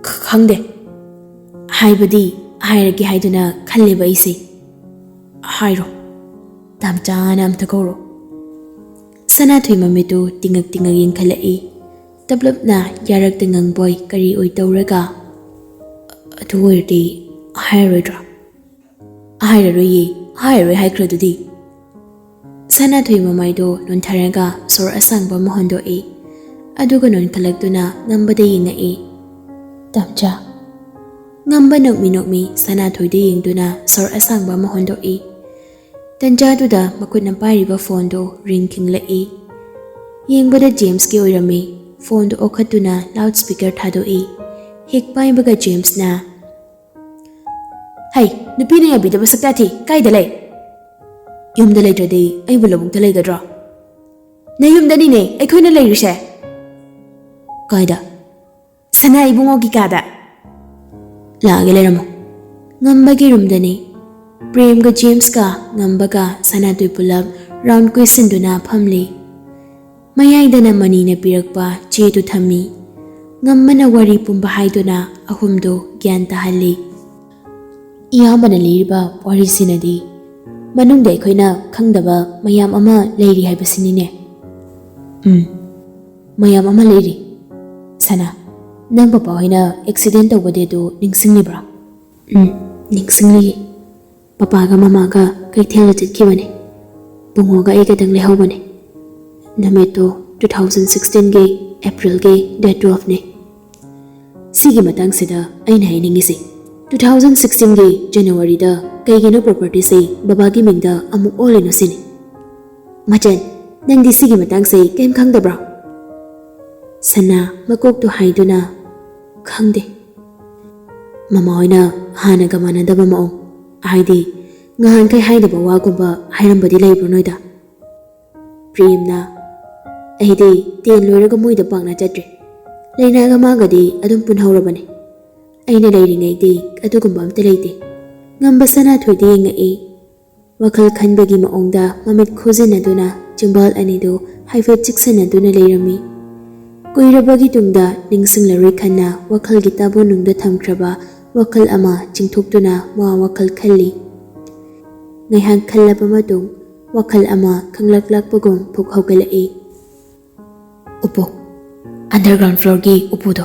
"ꯈ-, ꯈꯪꯗꯦ꯫ ꯍꯥꯏꯕꯗꯤ ꯍꯥꯏꯔꯒꯦ ꯍꯥꯏꯗꯨꯅ ꯈꯜꯂꯦꯕ ꯑꯩꯁꯦ꯫" "ꯍꯥꯏꯔꯣ, ꯇꯥꯝꯆꯥꯅ ꯑꯝꯇ ꯀꯧꯔꯣ꯫" ꯁꯅꯥꯊꯣꯏ ꯃꯃꯤꯠꯇꯨ ꯇꯤꯡꯉꯛ ꯇꯤꯡꯉꯛ ꯌꯦꯡꯈꯠꯂꯛꯏ꯫ ꯇꯞꯂꯞꯅ ꯌꯥꯔꯛꯇ ꯉꯪꯕꯣꯏ ꯀꯔꯤ ꯑꯣꯏ ꯇꯧꯔꯒ, "ꯑꯗꯨ ꯑꯣꯏꯔꯗꯤ ꯍꯥꯏꯔꯔꯣꯏꯗ꯭ꯔꯣ?" "ꯍꯥꯏꯔꯔꯣꯏꯌꯦ, ꯍꯥꯏꯔꯔꯣꯏ ꯍꯥꯏꯈ꯭ꯔꯗꯨꯗꯤ꯫" ꯁꯅꯥꯊꯣꯏ ꯃꯃꯥꯏꯗꯣ ꯅꯣꯟꯊꯔꯒ ꯁꯣꯔ ꯑꯁꯥꯡꯕ ꯑꯃ ꯍꯣꯟꯗꯣꯛꯏ꯫ ꯑꯗꯨꯒ ꯅꯣꯟꯈꯠꯂꯛꯇꯨꯅ ꯉꯝꯕꯗ ꯌꯦꯡꯉꯛꯏ꯫ "ꯇꯥꯝꯆꯥ?" ꯉꯝꯕ ꯅꯣꯛꯃꯤ ꯅꯣꯛꯃꯤ ꯁꯅꯥꯊꯣꯏꯗ ꯌꯦꯡꯗꯨꯅ ꯁꯣꯔ ꯑꯁꯥꯡꯕ ꯑꯃ ꯍꯣꯟꯗꯣꯛꯏ꯫ ꯇꯟꯖꯥꯗꯨꯗ ꯃꯈꯨꯠꯅ ꯄꯥꯏꯔꯤꯕ ꯐꯣꯟꯗꯣ ꯔꯤꯡ ꯈꯤꯡꯂꯛꯏ꯫ ꯌꯦꯡꯕꯗ ꯖꯦꯝꯁꯀꯤ ꯑꯣꯏꯔꯝꯃꯤ꯫ ꯐꯣꯟꯗꯨ ꯑꯣꯈꯠꯇꯨꯅ ꯂꯥꯎꯗ ꯁ꯭ꯄꯤꯀꯔ ꯊꯥꯗꯣꯛꯏ꯫ ꯍꯦꯛ ꯄꯥꯏꯕꯒ ꯖꯦꯝꯁꯅ, "ꯍꯩ, ꯅꯨꯄꯤꯅ ꯌꯥꯕꯤꯗꯕ ꯁꯛꯇꯥ ꯊꯤ, ꯀꯥꯏꯗ ꯂꯩ?" "ꯌꯨꯝꯗ ꯂꯩꯇ꯭ꯔꯗꯤ ꯑꯩꯕꯨ ꯂꯧꯕꯨꯛꯇ ꯂꯩꯒꯗ꯭ꯔꯣ?" ꯅꯌꯨꯝꯗꯅꯤꯅꯦ ꯑꯩꯈꯣꯏꯅ ꯂꯩꯔꯤꯁꯦ꯫ ꯀꯥꯏꯗ? ꯁꯅꯥ ꯏꯕꯨꯡꯉꯣꯒꯤ ꯀꯥꯗ꯫ ꯂꯥꯛꯑꯒꯦ, ꯂꯩꯔꯝꯃꯣ꯫ ꯉꯝꯕꯒꯤ ꯔꯨꯝꯗꯅꯤ꯫ ꯄ꯭ꯔꯦꯝꯒ ꯖꯦꯝꯁꯀ ꯉꯝꯕꯒ ꯁꯅꯥꯇꯣꯏ ꯄꯨꯂꯞ ꯔꯥꯎꯟ ꯀꯣꯏꯁꯤꯟꯗꯨꯅ ꯐꯝꯂꯤ꯫ ꯃꯌꯥꯏꯗꯅ ꯃꯅꯤꯅ ꯄꯤꯔꯛꯄ ꯆꯦꯗꯨ ꯊꯝꯃꯤ꯫ ꯉꯝꯕꯅ ꯋꯥꯔꯤ ꯄꯨꯝꯕ ꯍꯥꯏꯗꯨꯅ ꯑꯍꯨꯝꯗꯨ ꯒ꯭ꯌꯥꯟ ꯇꯥꯍꯜꯂꯤ꯫ ꯏꯌꯥꯝꯕꯅ ꯂꯤꯔꯤꯕ ꯋꯥꯔꯤꯁꯤꯅꯗꯤ ꯃꯅꯨꯡꯗ ꯑꯩꯈꯣꯏꯅ ꯈꯪꯗꯕ ꯃꯌꯥꯝ ꯑꯃ ꯂꯩꯔꯤ ꯍꯥꯏꯕꯁꯤꯅꯤꯅꯦ꯫ ꯎꯝ, ꯃꯌꯥꯝ ꯑꯃ ꯂꯩꯔꯤ꯫ ꯁꯅꯥ, ꯅꯪ ꯄꯄꯥ ꯍꯣꯏꯅ ꯑꯦꯛꯁꯤꯗꯦꯟ ꯇꯧꯕ ꯗꯦꯗꯨ ꯅꯤꯡꯁꯤꯡꯂꯤꯕ꯭ꯔꯥ? ꯎꯝ, ꯅꯤꯡꯁꯤꯡꯂꯤ꯫ ꯄꯄꯥꯒ ꯃꯃꯥꯒ ꯀꯩꯊꯦꯜꯗ ꯆꯠꯈꯤꯕꯅꯦ꯫ ꯕꯨꯡꯉꯣꯒ ꯑꯩꯒꯗꯪ ꯂꯩꯍꯧꯕꯅꯦ꯫ ꯅꯨꯃꯤꯠꯇꯣ two thousand sixteen ꯒꯤ April ꯒꯤ date twelve ꯅꯦ꯫ ꯁꯤꯒꯤ ꯃꯇꯥꯡꯁꯤꯗ ꯑꯩꯅ ꯍꯥꯏꯅꯤꯡꯉꯤꯁꯦ, two thousand sixteen ꯒꯤ January ꯗ ꯀꯩꯒꯤꯅꯣ property ꯁꯦ ꯕꯕꯥꯒꯤ ꯃꯤꯡꯗ ꯑꯃꯨꯛ ꯑꯣꯜꯂꯤꯅꯣ ꯁꯤꯅꯤ꯫ ꯃꯆꯟ, ꯅꯪꯗꯤ ꯁꯤꯒꯤ ꯃꯇꯥꯡꯁꯦ ꯀꯩꯝ ꯈꯪꯗꯕ꯭ꯔꯣ? ꯁꯅꯥ ꯃꯀꯣꯛꯇꯨ ꯍꯥꯏꯗꯨꯅ, "ꯈꯪꯗꯦ꯫" ꯃꯃꯥ ꯍꯣꯏꯅ ꯍꯥꯟꯅꯒ ꯃꯥꯟꯅꯗꯕ ꯃꯑꯣꯡ, ꯍꯥꯏꯗꯤ ꯉꯍꯥꯟꯈꯩ ꯍꯥꯏꯗꯕ ꯋꯥꯒꯨꯝꯕ ꯍꯥꯏꯔꯝꯕꯗꯤ ꯂꯩꯕ꯭ꯔꯣ ꯅꯣꯏꯗ? ꯄ꯭ꯔꯦꯝꯅ, "ꯑꯩꯗꯤ ten ꯂꯣꯏꯔꯒ ꯃꯣꯏꯗ ꯄꯥꯛꯅ ꯆꯠꯇ꯭ꯔꯦ꯫ ꯂꯩꯅꯥꯒ ꯃꯥꯒꯗꯤ ꯑꯗꯨꯝ ꯄꯨꯟꯍꯧꯔꯕꯅꯦ꯫ ꯑꯩꯅ ꯂꯩꯔꯤꯉꯩꯗꯤ ꯑꯗꯨꯒꯨꯝꯕ ꯑꯝꯇ ꯂꯩꯇꯦ꯫" ꯉꯝꯕ ꯁꯅꯥꯊꯣꯏꯗ ꯌꯦꯡꯉꯛꯏ꯫ ꯋꯥꯈꯜ ꯈꯟꯕꯒꯤ ꯃꯑꯣꯡꯗ ꯃꯃꯤꯠ ꯈꯨꯖꯤꯟꯅꯗꯨꯅ ꯆꯤꯝꯕꯥꯜ ꯑꯅꯤꯗꯨ ꯍꯥꯏꯐꯦꯠ ꯆꯤꯛꯁꯤꯟꯅꯗꯨꯅ ꯂꯩꯔꯝꯃꯤ꯫ ꯀꯨꯏꯔꯕꯒꯤ ꯇꯨꯡꯗ ꯅꯤꯡꯁꯤꯡꯂꯔꯣꯏ ꯈꯟꯅ ꯋꯥꯈꯜꯒꯤ ꯇꯥꯕꯣꯟꯅꯨꯡꯗ ꯊꯝꯈ꯭ꯔꯕ ꯋꯥꯈꯜ ꯑꯃ ꯆꯤꯡꯊꯣꯛꯇꯨꯅ ꯃꯥ ꯋꯥꯈꯜ ꯈꯜꯂꯤ꯫ ꯉꯥꯏꯍꯥꯛ ꯈꯜꯂꯕ ꯃꯇꯨꯡ ꯋꯥꯈꯜ ꯑꯃ ꯈꯪꯂꯛꯂꯛꯄꯒꯨꯝ ꯄꯨꯛ ꯍꯧꯒꯠꯂꯛꯏ꯫ "ꯎꯄꯨ, underground floor ꯒꯤ ꯎꯄꯨꯗꯣ,